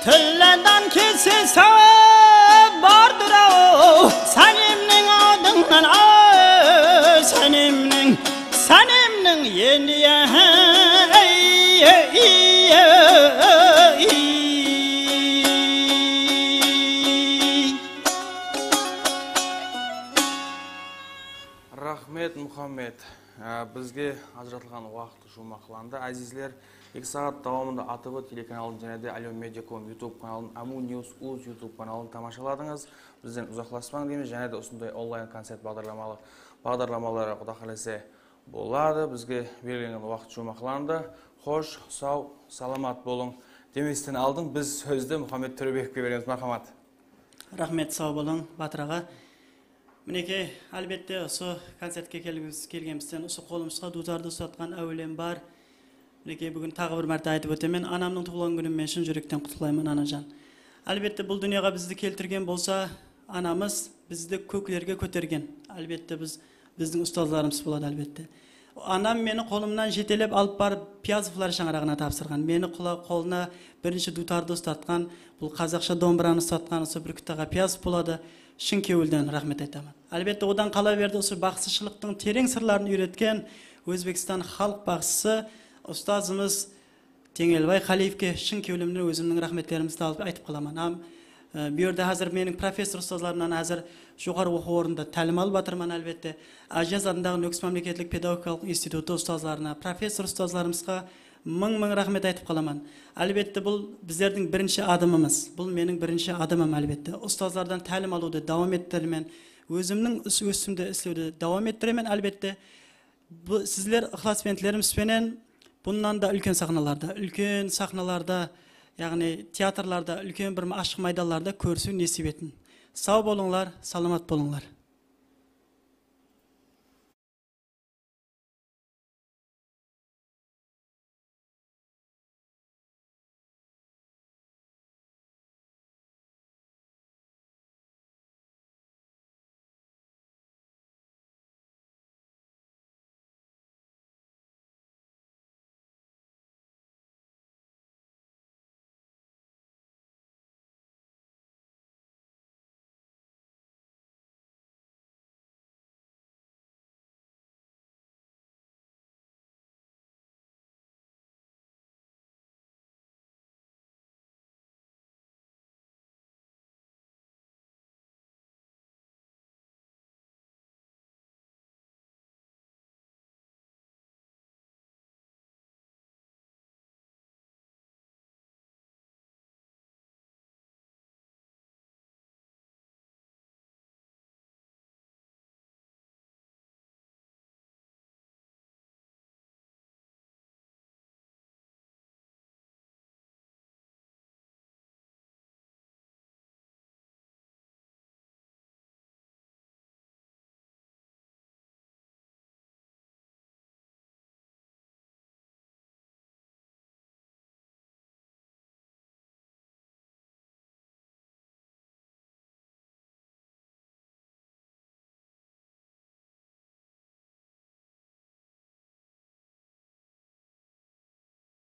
Tilladan kelse sawap bardır-aw, Sánimniń adınan, ay, Sánimniń, Sánimniń endi, ey, ey, ey, ey. Raxmet, Muxammed. Á, bizge ajıratılǵan waqıt juwmaqlandı. Ázizler, eki saat dawamında A T V telekanalın jáne de Alyon Media com YouTube kanalın, Amu News uz YouTube kanalın tamashaladıńız. Bizden uzaqlaspań deymiz. Jáne de usınday onlayn koncert baǵdarlamalı, baǵdarlamaları, Quda qálese, boladı. Bizge belgilengen waqıt juwmaqlandı. Xosh, saw, salamat bolıń. Demesten aldın biz sózdi Muxammed Tórebekovke beremiz. Marhamat. Raxmet, saw bolıń, Batır aǵa. Minekey, álbette, usı koncertke kelgimiz, kelgenimizden usı qolımızǵa duwtardı uslatqan áwelem bar. Minekey, búgin taǵı bir márte aytıp ótemen, anamnıń tuwılǵan kúnin men shın júrekten qutlıqlayman, anajan. Álbette, bul dúnyaǵa bizdi keltirgen bolsa anamız, bizdi kóklerge kótergen. Álbette, biz, bizdiń ustazlarımız boladı, álbette. Anam meni qolımnan jetelep alıp barıp Piyazovlar shańaraǵına tapsırǵan. Meni qula-, qolına birinshi duwtardı uslatqan, bul qazaqsha dombıranı uslatqan usı Búrkit aǵa Piyazov boladı. Shın kewilden raxmet aytaman. Álbette, odan qala berdi usı baqsıshılıqtıń tereń sırların úyretken Ózbekstan xalıq baqsısı ustazımız Teńelbay Qáliyevke shın kewlimnen ózimniń raxmetlerimizdi alıp aytıp qalaman. Hám, e, bu jerde házir meniń professor ustazlarımnan házir joqarı oqıw ornında tálim alıp atırman, álbette. Ájiyaz atındaǵı Nókis mámleketlik pedagogikalıq institutı ustazlarına, professor ustazlarımızǵa mıń-mıń raxmet aytıp qalaman. Álbette, bul bizlerdiń birinshi adımımız. Bul meniń birinshi adımım, álbette. Ustazlardan tálim alıwdı dawam ettiremen. Ózimniń is-, ústimde islewdi dawam ettiremen, álbette. Bu, sizler ıqlasbentlerimiz benen bunnan da úlken saxnalarda, úlken saxnalarda, yaǵnıy teatrlarda, úlken bir ashıq maydanlarda kórisiw nesip etin. Saw bolıńlar, salamat bolıńlar.